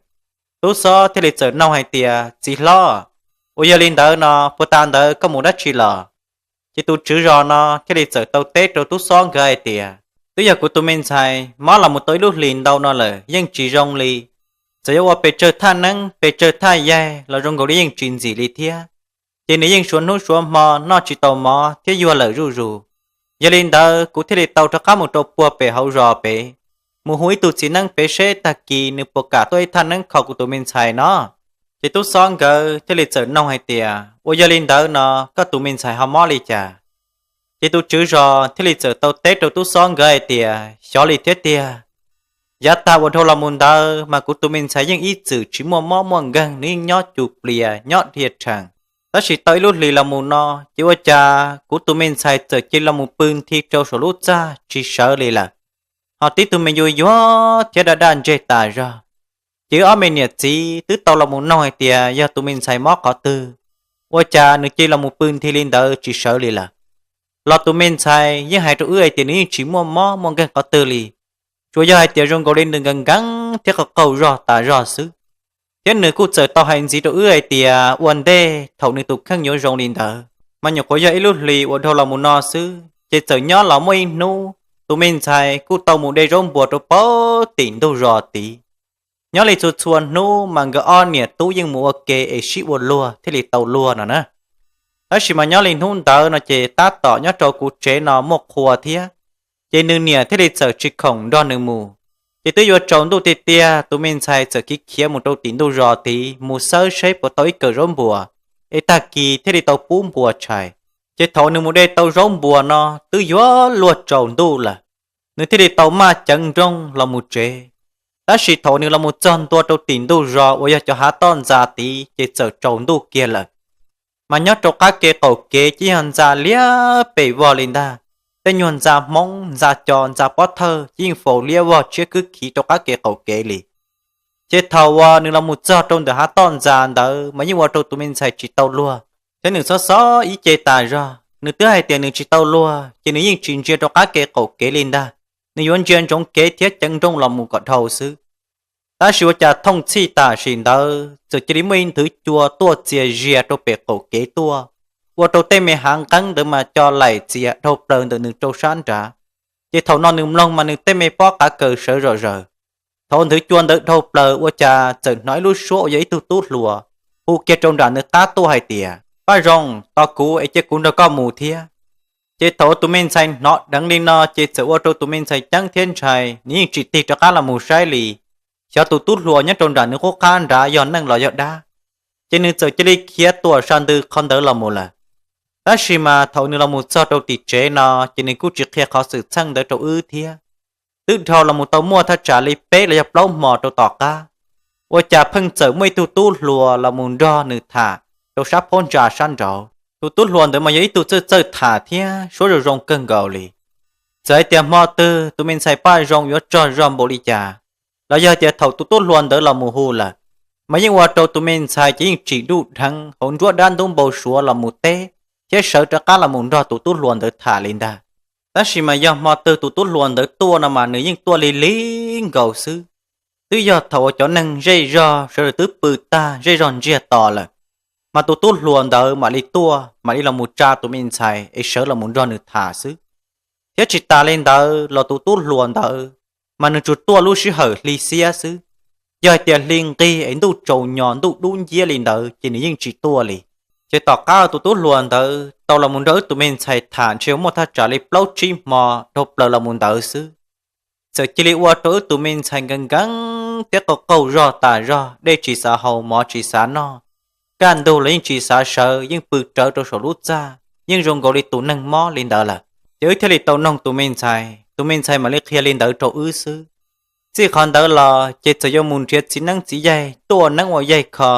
Tub xob thiaj li txawm noog hais tias, Txiv hlob, uas yog li ntawd no puas tas ntawd koj mus dab tsi los? Ces tus tswv zos no thiaj li txawm tau teb rau tub xob nkawd hais tias, Twb yog kuv tus me ntxhais mob los mus tau ib lub hlis ntau no lawm yeej tsis zoo li. Txawm yuav ua pes tsawg thaj neeb pes tsawg thaj yaig los zoo nkaus li yeej tsis ntxim li thiab. Ces nws yeej suav hnub suav hmo noj tsis tau mov thiab yuag lawm zuj zus. Yog li ntawd kuv thiaj li tau rov qab mus rau puag pem hauv zos pem, mus hu ib tug txiv neeb pem seb tag kis nws puas kam tuaj ib thaj neeb kho kuv tus me ntxhais no. Ces tub xob nkawd thiaj li txawm noog hais tias, Uas yog li ntawd no koj tus me ntxhais ho mob li cas? Ces tus tswv zos thiaj li txawm tau teb rau tub xob nkawd hais tias, Xyov li thiab tiag. Yav tag uas dhau los mus ntawd mas kuv tus me ntxhais yeej ib txwm tsis muaj mob muaj nkeeg, nws yeej nyob cus plias nyob dhia rhees. Tab sis tau ib lub hlis los mus no, ces ua cas kuv tus me ntxhais txawm cia li los mus pw nthi rau saum lub txaj tsis sawv li lawm. Ho tib tug me yuav yuag thiab daj daj ntseg tas zog. Ces wb ob me niam txiv twb tau los mus noog hais tias yog tus me ntxhais mob qhov twg, ua cas nws cia li los mus pw nthi li ntawd tsis sawv li lawm. Los tus me ntxhais yeej hais rau wb hais tias nws yeej tsis muaj mob muaj nkeeg qhov twg li, tsuas yog hais tias zoo nkaus li nws nkees nkees thiab qaug qaug zog tas zog xwb. Thiab nws kuj txawm tau hais ntxiv rau wb hais tias ua ntej thaum nws tus kheej yuav zoo li ntawd, mas nyuam qhuav yog ib lub hlis uas dhau los mus no xwb, ces txawm nyob los muaj ib hnub tus me ntxhais kuj tau mus de zaub npuas rau pem tim ntug zos tid. Nyob li txhua txhua hnub mas nkawd ob niam tub yeej mus ua ke es sib ua luag thiaj li tau luag no na. Tab sis mas nyob li hnub ntawd no ces tab tom nyob rau kuv tsev no muaj qhua thiab, ces nws niam thiaj li txawm tsis khoom nrog nws mus. Ces twb yuav tsaus ntuj tiag tiag, tus me ntxhais txawm khiav khiav mus rau tim ntug zos tid mus xawb seb puas tau ib kawm zaub npuas, es tag kis thiaj li tau pub npua tshais. Ces thaum nws mus de tau zaub npuas no twb yuav luag tsaus ntuj lawm, nws thiaj li tau maj ceev nrooj los mus tsev. Tab sis thaum nws los mus txog ntua rau tim ntug zos uas yog cov hav toj ntxas tid ces txawm tsaus ntuj kiag lawm. Mas nyob rau qab kev qaum kev ces yog ntxa liab pes vog li ntag, tej nyuag ntxa Hmoob, ntxa Co, ntxa Pob Thawj ces yeej faus liab vog tshiab khwb khiv rau qab kev qaum kev li. Ces thaum uas nws los mus txog rau ntawm hav toj ntxas ntawd mas yeej ua rau tus me ntxhais tsis tau luag, thiab nws xob xob ib ce tas zog. Nws twb hais tias nws tsis tau luag ces nws yeej tsis ntsia rau qab kev qaum kev li ntag, nws yuav ntsia ntsoov kev thiab ceev nrooj los mus kom dhau xwb. Tab sis ua cas thooj txhij tam sim ntawd txawm cia li muaj ib nthwv cua tuaj txias zias rau pem qaum kev tuaj, ua rau tej me hav nqeeb ntawd mas co laim txias dhau plaws ntawm nws rau sab nrad. Ces thaum no nws mloog mas nws tej me pob qav kaws sawv zom zaws. Thaum nthwv cua ntawd dhau plaws ua cas txawm hnov ib lub suab uas yog ib tug tub hluas hu kiag rau nram nws qab tuaj hais tias, Paj Zoo, tos kuv es cia kuv nrog koj mus thiab. Ces thaum uas tus me ntxhais hnov dheev li no ces txawm ua rau tus me ntxhais ceeb thiab ntshai, nws yeej tsis tig rov qab los mus saib li. Xyov tus tub hluas nyob rau nram nws qub qab nrad yog neeg los yog dab, ces nws txawm cia li khiav tuam sa ntws qhov ntawd los mus lawm. Tab sis mas thaum nws los mus txog rau tim tsev no ces nws kuj tsis qhia qhov xwm txheej ntawd rau wb thiab. Twb dhau los mus tau muaj thaj tsam li peb los yog plaub hmos rau tom qab, ua cas pheej txawm muaj ib tug tub hluas los mus nrog nws tham rau sab phab ntsa sab nraud. Tus tub hluas ntawd mas yog ib tug txawj txawj tham thiab suab zoo zoo kawg nkaus li. Txawm hais tias hmo twg tus me ntxhais Paj Zoo yuav tsaug zog npaum li cas, los yog tias thaum tus tub hluas ntawd los mus hu lawm, mas yeej ua rau tus me ntxhais ces yeej tsim nruj dheev hauv nruab dab ntub npau suav los mus teb, thiab sawv rov qab los mus nrog tus tub hluas ntawd tham li ntag. Tab sis mas yog hmo twg tus tub hluas ntawd tuaj no mas nws yeej tuaj lig lig nkaus xwb. Twb yog thaum uas cov neeg zej zog sawv daws twb pw tag zej zog ntsiag to lawm, mas tus tub hluas ntawd mam li tuaj, mam li los mus tsa tus me ntxhais es sawv los mus nrog nws tham xwb. Thiab tsis tas li ntawd los tus tub hluas ntawd mas nws tsuas tuaj lub sij hawm hli xiab xwb. Yog hais tias hli nqig es ntuj tsaus nyos ntuj dub nciab li ntawd ces nws yeej tsis tuaj li. Ces tom qab tus tub hluas ntawd tau los mus nrog wb tus me ntxhais tham ntshe muaj thaj tsam li plaub tsib hmo dhau plaws los mus ntawd xwb, txawm cia li ua rau wb tus me ntxhais nkees nkees thiab qaug qaug zog tas zog, dej tsis xav haus mov tsis xav noj, kaj ntug los yeej tsis xav sawv, yeej pw rawv rau saum lub txaj, yeej zoo nkaus li tus neeg mob li ntawd lawm. Ces wb thiaj li tau noog tus me ntxhais, tus me ntxhais mam li qhia li ntawd rau wb xwb. Txij qhov ntawd los ces txawm yuav mus nrhiav txiv neeb txiv yaig tuaj ua neeb ua yaig kho,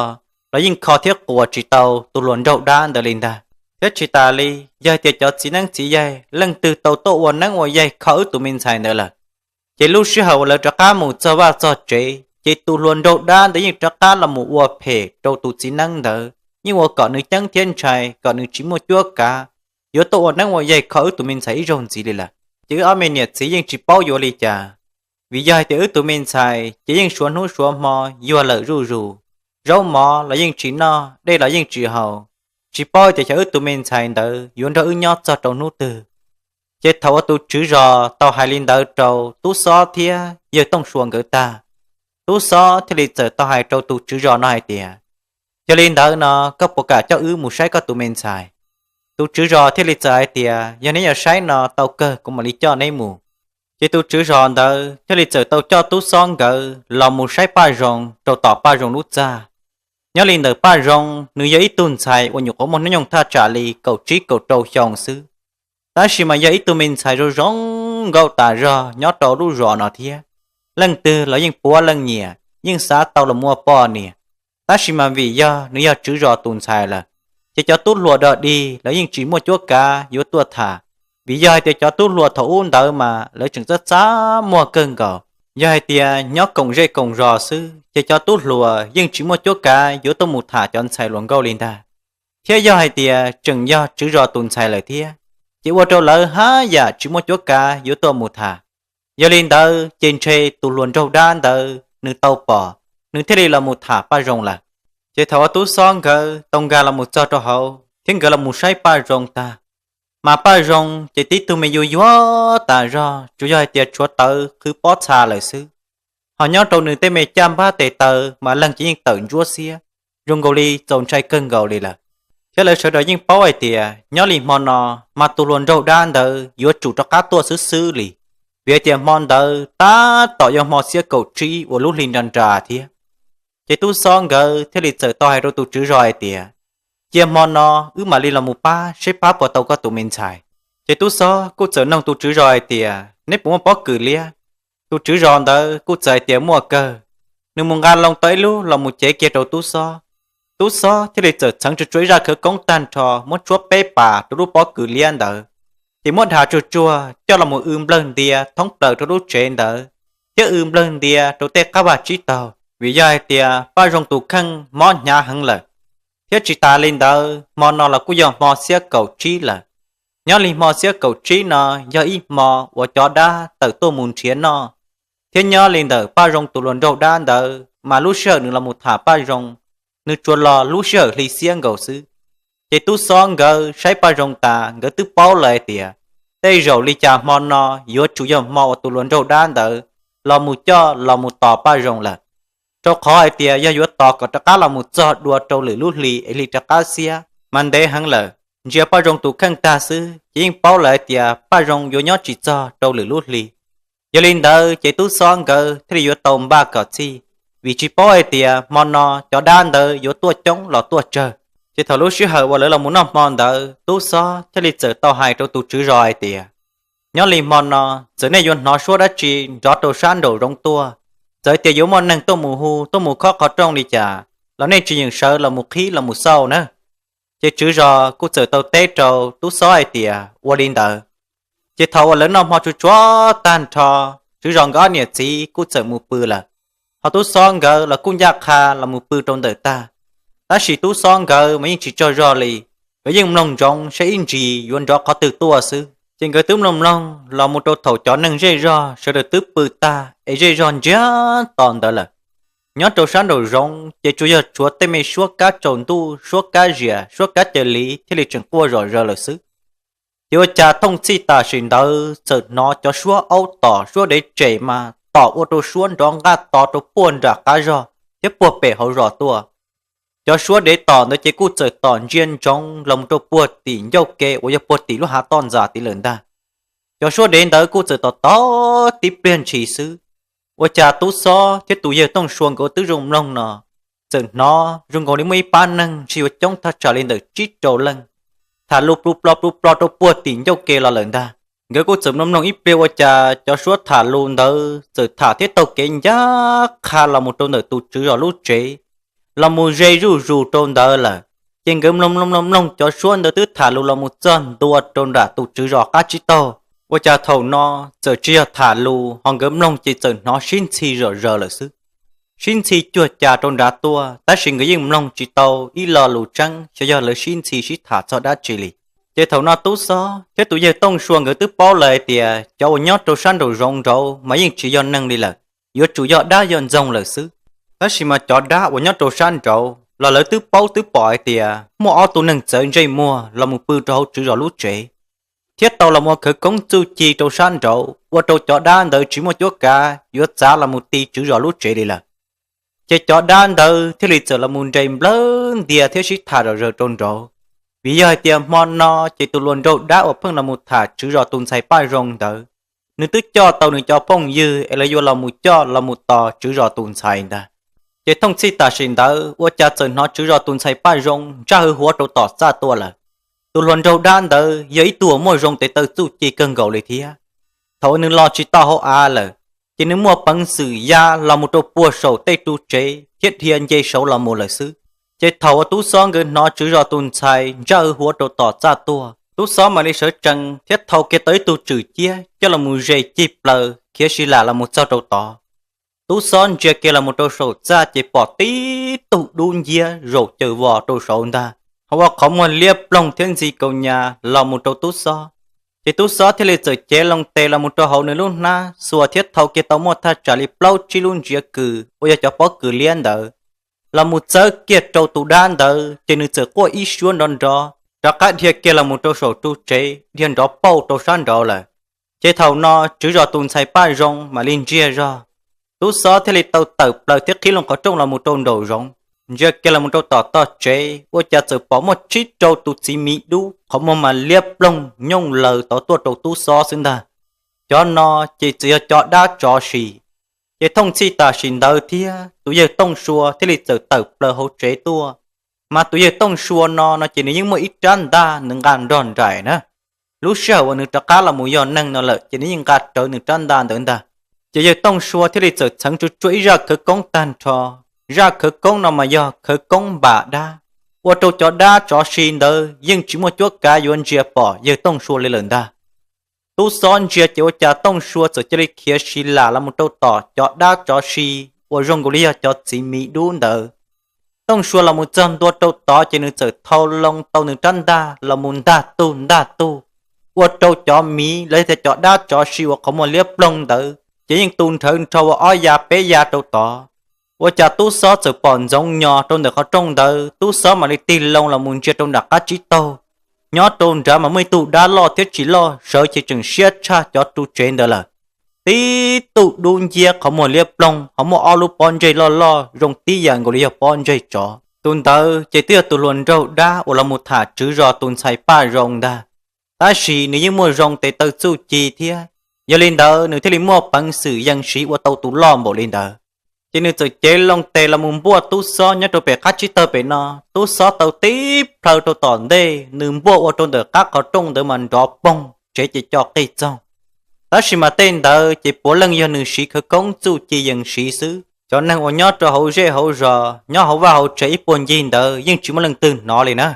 los yeej kho thiab quas tsis tau tus hluas nraug dab ntawd li ntag. Thiab tsis tas li, yog hais tias cov txiv neeb txiv yaig leej twg tau tuaj ua neeb ua yaig kho wb tus me ntxhais ntawd lawm, ces lub sij hawm uas lawv rov qab mus txog vaj txog tsev ces tus hluas nraug dab ntawd yeej rov qab los mus ua phem rau tus txiv neeb ntawd, yeej ua kom nws ceeb thiab ntshai, kom nws tsis muaj cuab kav yuav tuaj ua neeb ua yaig kho wb tus me ntxhais ib zaug ntxiv li lawm. Ces wb ob me niam txiv yeej tsis paub yuav li cas. vim yog hais tias wb tus me ntxhais ces yeej suav hnub suav hmo yuag lawm zuj zus, zaub mov los yeej tsis noj, dej los yeej tsis haus, tsis paub tias xyov wb tus me ntxhais ntawd yuav nrog wb nyob txog rau hnub twg. Ces thaum uas tus tswv zos tau hais li ntawd rau tub xob thiab yawg Tooj Sua nkawd tag, tub xob thiaj li txawm tau hais rau tus tswv zos no hais tias, yog li ntawd no koj puas kam coj wb mus saib koj tus me ntxhais? Tus tswv zos thiaj li txawm hais tias, yog neb yuav saib no tau kawg kuv mam li coj neb mus. Ces tus tswv zos ntawd thiaj li txawm tau coj tub xob nkawd los mus saib Paj Zoo rau tom Paj Zoo lub txaj. Nyob li ntawm Paj Zoo, nws yog ib tug ntxhais uas nyuam qhuav muaj hnub nyoog thaj tsam li kaum tsib kaum rau xyoo xwb, tab sis mas yog ib tug me ntxhais zoo zoo nkauj tas zog nyob rau lub zos no thiab. Leej twg los yeej puav leej nyiam, yeej xav tau los ua poj niam, tab sis mas vim yog nws yog tswv zos tus ntxhais lawm, ces cov tub hluas dog dig los yeej tsis muaj cuab kav yuav tuaj tham. Vim yog hais tias cov tub hluas thaum ub ntawd mas lawv tseem txaj txaj muag kawg nkaus. Yog hais tias nyob koom zej koom zos xwb ces cov tub hluas yeej tsis muaj cuab kav yuav tuaj mus tham cov ntxhais hluas nkauj li ntag. Thiab yog hais tias tseem yog tswv zos tus ntxhais lawm thiab, ces ua rau lawv haj yam tsis muaj cuab kav yuav tuaj mus tham. Yog li ntawd ces ntshe tus hluas nraug dab ntawd nws tau pom, nws thiaj li los mus tham Paj Zoo lawm. Ces thaum uas tub xob nkawd tau nkag los mus txog rau hauv thiab nkawd los mus saib Paj Zoo tag, mas Paj Zoo ces tib tug me yuag yuag tas zog, tsuas yog hais tias tshuav tawv qhwv pob txha lawm xwb. Ho nyob rau nws tej me caj npab tes taw mas leeg ces yeej tawm ntsuab xiab, zoo nkaus li txaus ntshai kawg nkaus li lawm. Thiab lawv sawv daws yeej paub hais tias nyob li hmo no mas tus hluas nraug dab ntawd yuav tsum rov qab tuaj xwb xwb li, vim hais tias hmo ntawd tab tom yog hmo xiab kaum tsib uas lub hli nra nra thiab. Ces tub xob nkawd thiaj li txawm tau hais rau tus tswv zos hais tias, cia hmo no wb mam li los mus pab seb pab puas tau koj tus me ntxhais. Ces tub xob kuj txawm noog tus tswv zos hais tias, neb puas muaj pob kws liab? Tus tswv zos ntawd kuj txawm hais tias muaj kawg. Nws mus nqa loo tau ib lub los mus cev kiag rau tub xob. Tub xob thiaj li txawm txheev tsuag tsuag ib zaj khawv koob tag nrho muab tshuab peb pas rau lub pob kws liab ntawd, ces muab dhas tsuag tsuag coj los mus w nplawg ntia thoob plaws rau lub tsev ntawd, thiab w nplawg ntia rau tej qab vaj tsib taug, vim yog hais tias Paj Zoo tus kheej mob hnyav heev lawm. Thiab tsis tas li ntawd, hmo no los kuj yog hmo xiab kaum tsib lawm. Nyob li hmo xiab kaum tsib no yog ib hmo uas cov dab tawm tuaj mus nrhiav noj, thiab nyob li ntawm Paj Zoo tus hluas nraug dab ntawd mas lub sij hawm nws los mus tham Paj Zoo, nws tsuas los lub sij hawm hli xiab nkaus xwb. Ces tub xob nkawd saib Paj Zoo tas nkawd twb paub lawm hais tias tej zaum li cas hmo no yuav tsum yog hmo uas tus hluas nraug dab ntawd los mus coj los mus tos Paj Zoo lawm. Rau qhov hais tias yog yuav tos kom rov qab los mus txog dua rau lwm lub hli es hli rov qab xiab mas ntev heev lawm. Ntsia Paj Zoo tus kheej tag xwb ces yeej paub lawm hais tias Paj Zoo yuav nyob tsis txog rau lwm lub hli. Yog li ntawd ces tub xob nkawd thiaj li yuav tau npaj kom txhij, vim tsis paub hais tias hmo no cov dab ntawd yuav tuaj coob los tuaj tsawg. Ces thaum lub sij hawm uas lawv los mus noj hmo ntawd, tub xob thiaj li txawm tau hais rau tus tswv zos hais tias, nyob li hmo no, txawm nej yuav hnov suab dab tsi nrov rau sab nraum zoov tuaj, txawm tias yuav muaj neeg tuaj mus hu tuaj mus khob qhov rooj li cas, los nej tsis yeem sawv los mus qhib los mus xauj na. Ces tswv zos kuj txawm tau teb rau tub xob hais tias ua li ntawd. Ces thaum uas lawv noj hmo tsuag tsuag tag nrho, tswv zos nkawd ob niam txiv kuj txawm mus pw lawm. Ho tub xob nkawd los kuj ncaj qha los mus pw rau ntawm tag. Tab sis tub xob nkawd mas yeej tsis tsaug zog li, nkawd yeej mloog ntsoov saib ib ntsis yuav nrov qhov twg tuaj xwb. Ces nkawd twb mloog mloog los mus rau thaum cov neeg zej zog sawv daws twb pw tag es zej zog ntsiag to ntawd lawm. Nyob rau sab nraum zoov ces tsuas yog tshuav tej me suab kab tsaus ntuj, suab kab zias, suab kab cawv liv thiaj li tseem quaj zom zaws lawm xwb. Ces ua cas thooj txhij tam sim ntawd txawm hnov cov suab aub tom suab dev tsem mas tom ua rau suab nrov nqaj to rau puag nram qab zog thiab puag pem hauv zos tuaj. Cov suab dev tom ntawd ces kuj txawm tom ntsia ntsoov los mus rau puag tim ncauj ke uas yog puag tim lub hav toj ntxas tid lawm ntag. Cov suab dev ntawd kuj txawm tom tom tib pliag ntshis xwb. Ua cas tub xob thiab tus yawg Tooj Sua nkawd twb zoo mloog no, txawm hnov zoo nkaus li muaj ib pab neeg ntshe yuav coob thaj tsam li ntawm tsib rau leej, tham lus plus plo plus plo rau puag tim ncauj ke los lawm ntag. Nkawd kuj txawm mloog mloog ib pliag ua cas cov suab tham lus ntawd txawm tham thiab taug kev ncaj qha los mus rau ntawm tus tswv zos lub tsev, los mus ze zuj zus rau ntawd lawm. Ces nkawd mloog mloog mloog mloog cov suab ntawd twb tham lus los mus txog ntua rau nram tus tswv zos qab tsib taug. Ua cas thaum no txawm tsis yog tham lus ho nkawd mloog ces txawm hnov sib ntxhi zom zaws lawm xwb. Sib ntxhi cuag cas rau nrad tuaj tab sis nkawd yeej mloog tsis tau ib lo lus tseeb xyov yog lawv sib ntxhi sib tham txog dab tsi li. Ces thaum no Tub Xob thiab tus yawg Tooj Sua nkawd twb paub lawm hais tias cov uas nyob rau sab nraum zoov nraud mas yeej tsis yog neeg li lawm, yuav tsum yog dab yog ntxoog lawm xwb. Tab sis mas cov dab uas nyob rau sab nraud los lawv twb paub twb pom hais tias muaj ob tug neeg txawv ntsej muag los mus pw rau hauv tswv zos lub tsev, thiab tau los mus ua khawv koob txuj ci rau sab nraud ua rau cov dab ntawd tsis muaj cuab kav yuav txav los mus ti tswv zos lub tsev li lawm. Ces cov dab ntawd thiaj li txawm los mus nres nplawg ntias thiab sib tham zom zaws rau nraud, vim yog hais tias hmo no ces tus hluas nraug dab uas pheej los mus tham tswv zos tus ntxhais Paj Zoo ntawd, nws twb coj tau nws cov phooj ywg es lawv yuav los mus coj los mus tos tswv zos tus ntxhais ntag. Ces thooj txhij tam sim ntawd ua cas txawm hnov tswv zos tus ntxhais Paj Zoo ntsaj hwv huav rau tom txaj tuaj lawm. Tus hluas nraug dab ntawd yog ib tug uas muaj zoo tes taw txuj ci kawg nkaus li thiab. Thaum uas nws los tsis tau hauv av lawm, ces nws muaj peev xwm ya los mus rau puag saum tej ru tsev thiab dhia nce saud los mus lawm xwb. Ces thaum uas Tub Xob nkawd hnov tswv zos tus ntxhais ntsaj hwv huav rau tom txaj tuaj, Tub Xob mam li sawv tsees thiab thau kiag tau ib tug tswm ciab coj los mus zes cig plaws khiav si lam los mus txog rau tod. Tub Xob ntsia kiag los mus rau saum txaj ces pom tib tug dub nciab zaum caws vos rau saud ntag, ho ua qhov muag liab ploog thiab ntxi kaus nyas los mus rau Tub Xob. Ces Tub Xob thiaj li txawm cev loo tes los mus rau hauv nws lub hnab xuas thiab thau kiag tau muaj thaj tsam li plaub tsib lub ntsiav kws uas yog cov pob kws liab ntawd los mus txawb kiag rau tus dab ntawd, ces nws txawm quaj ib suab nrov nrov rov qab dhia kiag los mus rau saum ru tsev dhia nrov pauj rau sab nraud lawm. Ces thaum no tswv zos tus ntxhais Paj Zoo mam li ntsiag zog, Tub Xob thiaj li tau tawm plaws thiab qhib loo qhov rooj los mus rau nraum zoov, ntsia kiag los mus rau tom tog tsev ua cas txawm pom muaj tsib rau tus txiv miv dub qhov muag mas liab ploog nyooj laws tod tuaj rau Tub Xob xwb ntag. Cov no ces txawm yog cov dab tsov si. Ces thooj txhij tam sim ntawd thiab tus yawg Tooj Sua thiaj li txawm tawm plaws hauv tsev tuaj. Mas tus yawg Tooj Sua no no ces nws yeej muaj ib rab ntaj nws nqa nrog nraim na. Lub sij hawm uas nws rov qab los mus yog neeg no lawm ces nws yeej nqa rawv nws rab ntaj ntawd ntag. Ces yawg Tooj Sua thiaj li txawm txheev tsuag tsuag ib zaj khawv koob tag nrho. Zaj khawv koob no mas yog khawv koob npam dab, ua rau cov dab tsov si ntawd yeej tsis muaj cuab kav yuav ntsia pom yawg Tooj Sua li lawm ntag. Tub Xob ntsia ces ua cas Tooj Sua txawm cia li khiav si lam los mus rau tom cov dab tsov si uas zoo nkaus li yog cov txiv miv dub ntawd. Tooj Sua los mus txog ntua rau tod ces nws txawm thau loo tau nws rab ntaj los mus ntag tug ntag tug, ua rau cov miv los yog tias cov dab tsov si uas qhov muag liab ploog ntawd ces yeej tu nrhawv nrho ua ob ya peb ya rau tod. Ua cas Tub Xob txawm pom ntxoov nyos rau ntawm qhov rooj ntawd, Tub Xob mam li tig loo los mus ntsia rau nram qab tsib taug. Nyob rau nrad mas muaj ib tug dab loj thiab tsis loj sawv ces tseem siab tshaj cov ru tsev ntawd lawm. Tib tug dub nciab qhov muag liab ploog ho muaj ob lub pob ntseg loj loj zoo tib yam nkaus li yog pob ntseg tsov. Tus ntawd ces twb yog tus hluas nraug dab uas los mus tham tswv zos tus ntxhais Paj Zoo ntag. Tab sis nws yeej muaj zoo tes taw txuj ci thiab, yog li ntawd nws thiaj li muaj peev xwm yees siv ua tau tus loj npaum li ntawd. Ces nws txawm cev loo tes los mus npuaj Tub Xob nyob rau pem qab tsib taug pem no. Tub Xob tau tib plhaw rau tom ntej, nws npuaj ua rau ntawm qab qhov rooj ntawd mas nrov poog, tsev ces co qig txoog. Tab sis mas tej ntawd ces puav leej yog nws siv khawv koob txuj ci yees siv xwb. Cov neeg uas nyob rau hauv zej hauv zos, nyob hauv vaj hauv tsev ib puag ncig ntawd yeej tsis muaj leej twg hnov li na.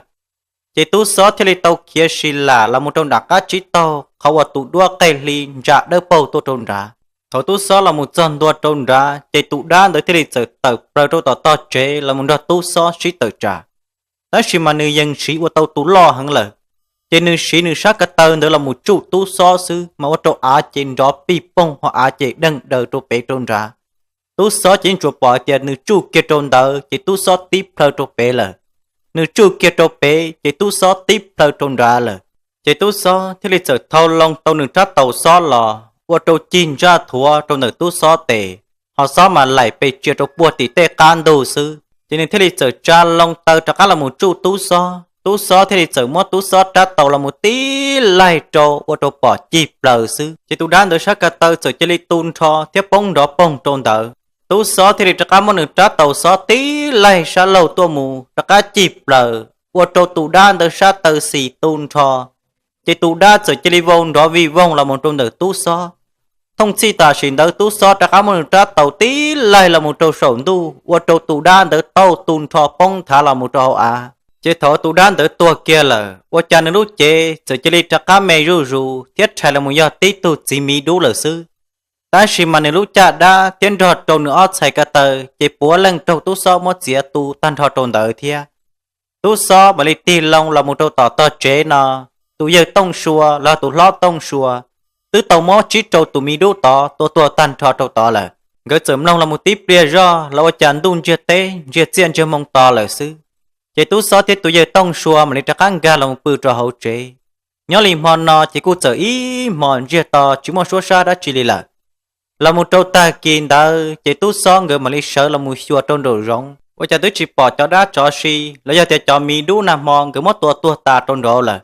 Ces Tub Xob thiaj li tau khiav si lam los mus rau nram qab tsib taug qhov uas tus duab qeg hli ntsa dawb paug tuaj rau nrad. Thaum Tub Xob los mus txog ntua rau nrad ces tus dab ntawd thiaj li txawm tawm plaws rau tom tog tsev los mus nrog Tub Xob sib tawm tsam. Tab sis mas nws yees siv ua tau tus loj heev lawm, ces nws siv nws sab ko taw ntawd los mus tsuj Tub Xob xwb mas ua rau av ces nrov pij poog ho av ces deeg daws rau pem rau nrad. Tub Xob ces yeej tsuas pom hais tias nws tsuj kiag rau ntawd ces Tub Xob tib plhaw rau pem lawm, nws tsuj kiag rau pem ces Tub Xob tib plhaw rau nrad lawm. Ces Tub Xob thiaj li txawm thau loo tau nws rab taus xob los ua rau cig ntsaj thuav rau ntawm Tub Xob tes, ho xob mas laim pes tsia rau puag tim tej qab ntug xwb. Ces nws thiaj li txawm tsa loo taw rov qab los mus tsuj Tub Xob. Tub Xob thiaj li txawm muab Tub Xob rab taus los mus tib laig rau ua rau pom cig plaws xwb. Ces tus dab ntawd sab ko taw txawm cia li tu nrho thiab poob nrov poog rau ntawd. Tub Xob thiaj li rov qab muab nws rab taus xob tib laig sab laug tuaj mus rov qab cig plaws, ua rau tus dab ntawd sab taw xis tu nrho. Ces tus dab txawm cia li vau nrov vij voog los mus rau ntawm Tub Xob. Thooj txhij tam sim ntawd Tub Xob rov qab muab nws rab taus tib laig los mus rau saum ntuj ua rau tus dab ntawd tau tu nrho poob nthav los mus rau hauv av. Ces thaum tus dab ntawd tuag kiag lawm ua cas nws lub cev txawm cia li rov qab me zuj zus thiab rhais los mus yog tib tug txiv miv dub lawm xwb. Tab sis mas nws lub caj dab thiab nrog rau nws ob txhais ko taw ces puav leej raug Tub Xob muab txiav tu tag nrho rau ntawd thiab. Tub Xob mam li tig loo los mus rau tom tog tsev no. tus yawg Tooj Sua los tus hlob Tooj Sua twb tau muab tsib rau tus me dub tod tua tuag tag nrho rau tod lawm. Nkawd txawm mloog los mus tib pliag zog los ua cas ntuj ntsiag teb ntsiag txiaj ntsiag moo to lawm xwb. Ces tub xob thiab tus yawg Tooj Sua mam li rov qab nkag los mus pw rau hauv tsev. Nyob li hmo no ces kuj txawm ib hmos ntsiag to tsis muaj suab sab dab tsi li lawm. Los mus rau tag kis ntawd ces tub xob nkawd mam li sawv los mus xyuas rau nraum zoov ua cas twb tsis pom cov dab tsov si los yog tias cov me dub nag hmo nkawd muab tua tuag tas rau nraud lawm.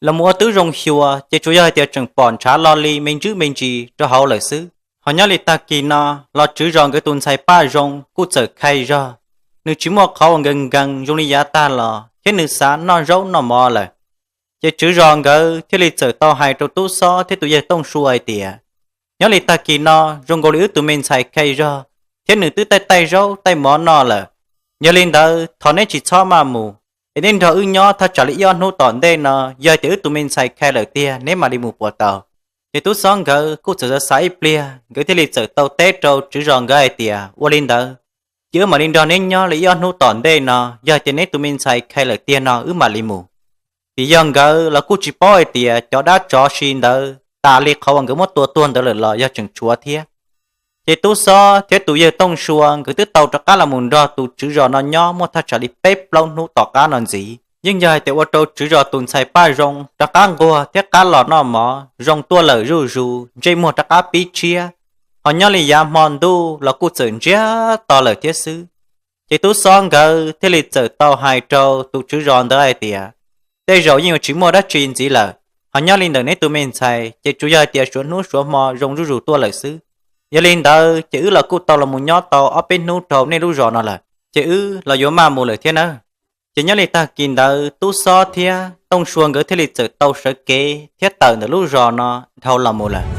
Los mus ua tib zoo xyuas ces tsuas yog hais tias tseem pom ntshav lo li me ntsis me ntsis rau hauv lawm xwb. Ho nyob li tag kis no los tswv zos nkawd tus ntxhais Paj Zoo kuj txawm khai zog, nws tsis muaj qhov uas nkees nkees zoo li yav tag los thiab nws xav noj zaub noj mov lawm. Ces tswv zos nkawd thiaj li txawm tau hais rau tub xob thiab tus yawg Tooj Sua hais tias, nyob li tag kis no zoo nkaus li wb tus me ntxhais khai zog thiab nws twb taij taij zaub taij mov noj lawm. Yog li ntawd thov neb tsis txhob maj mus, es neb nrog wb nyob thaj tsam li ib ob hnub tom ntej no, yog hais tias wb tus me ntxhais khai lawm tiag neb mam li mus puas tau. Ces tub xob nkawd kuj txawm xav xav ib pliag, nkawd thiaj li txawm tau teb rau tswv zos nkawd hais tias, ua li ntawd ces wb mam li nrog neb nyob li ib ob hnub tom ntej no, yog hais tias neb tus me ntxhais khai lawm tiag no wb mam li mus. Vim yog nkawd los kuj tsis paub hais tias cov dab tsov si ntawd tas li qhov uas nkawd muab tua tuag ntawd lawm los yog tseem tshuav thiab. Ces tub xob thiab tus yawg Tooj Sua nkawd twb tau rov qab los mus nrog tus tswv zos no nyob muaj thaj tsam li peb plaub hnub tom qab no ntxiv, yeej yog hais tias ua rau tswv zos tus ntxhais Paj Zoo rov qab nquag thiab qab los noj mov zoo tuaj lawm zuj zus, ntsej muag rov qab pib tshiab. Ho nyob li yav hmo ntuj los kuj txawm ntsiag to lawm thiab xwb. Ces tub xob nkawd thiaj li txawm tau hais rau tus tswv zos ntawd hais tias, tej zaum yeej yuav tsis muaj dab tsi ntxiv lawm, ho nyob li ntawm neb tus me ntxhais ces tsuas yog hais tias suav hnub suav hmo zoo zuj zus tuaj lawm xwb. Yog li ntawd ces wb los kuj tau los mus nyob tau ob peb hnub rau nej lub zos no lawm, ces wb los yuav maj mus lawm thiab nawb. Ces nyob li tag kis ntawd tub xob thiab Tooj Sua nkawd thiaj li txawm tau sawv kev thiab tawm ntawm lub zos no dhau los mus lawm.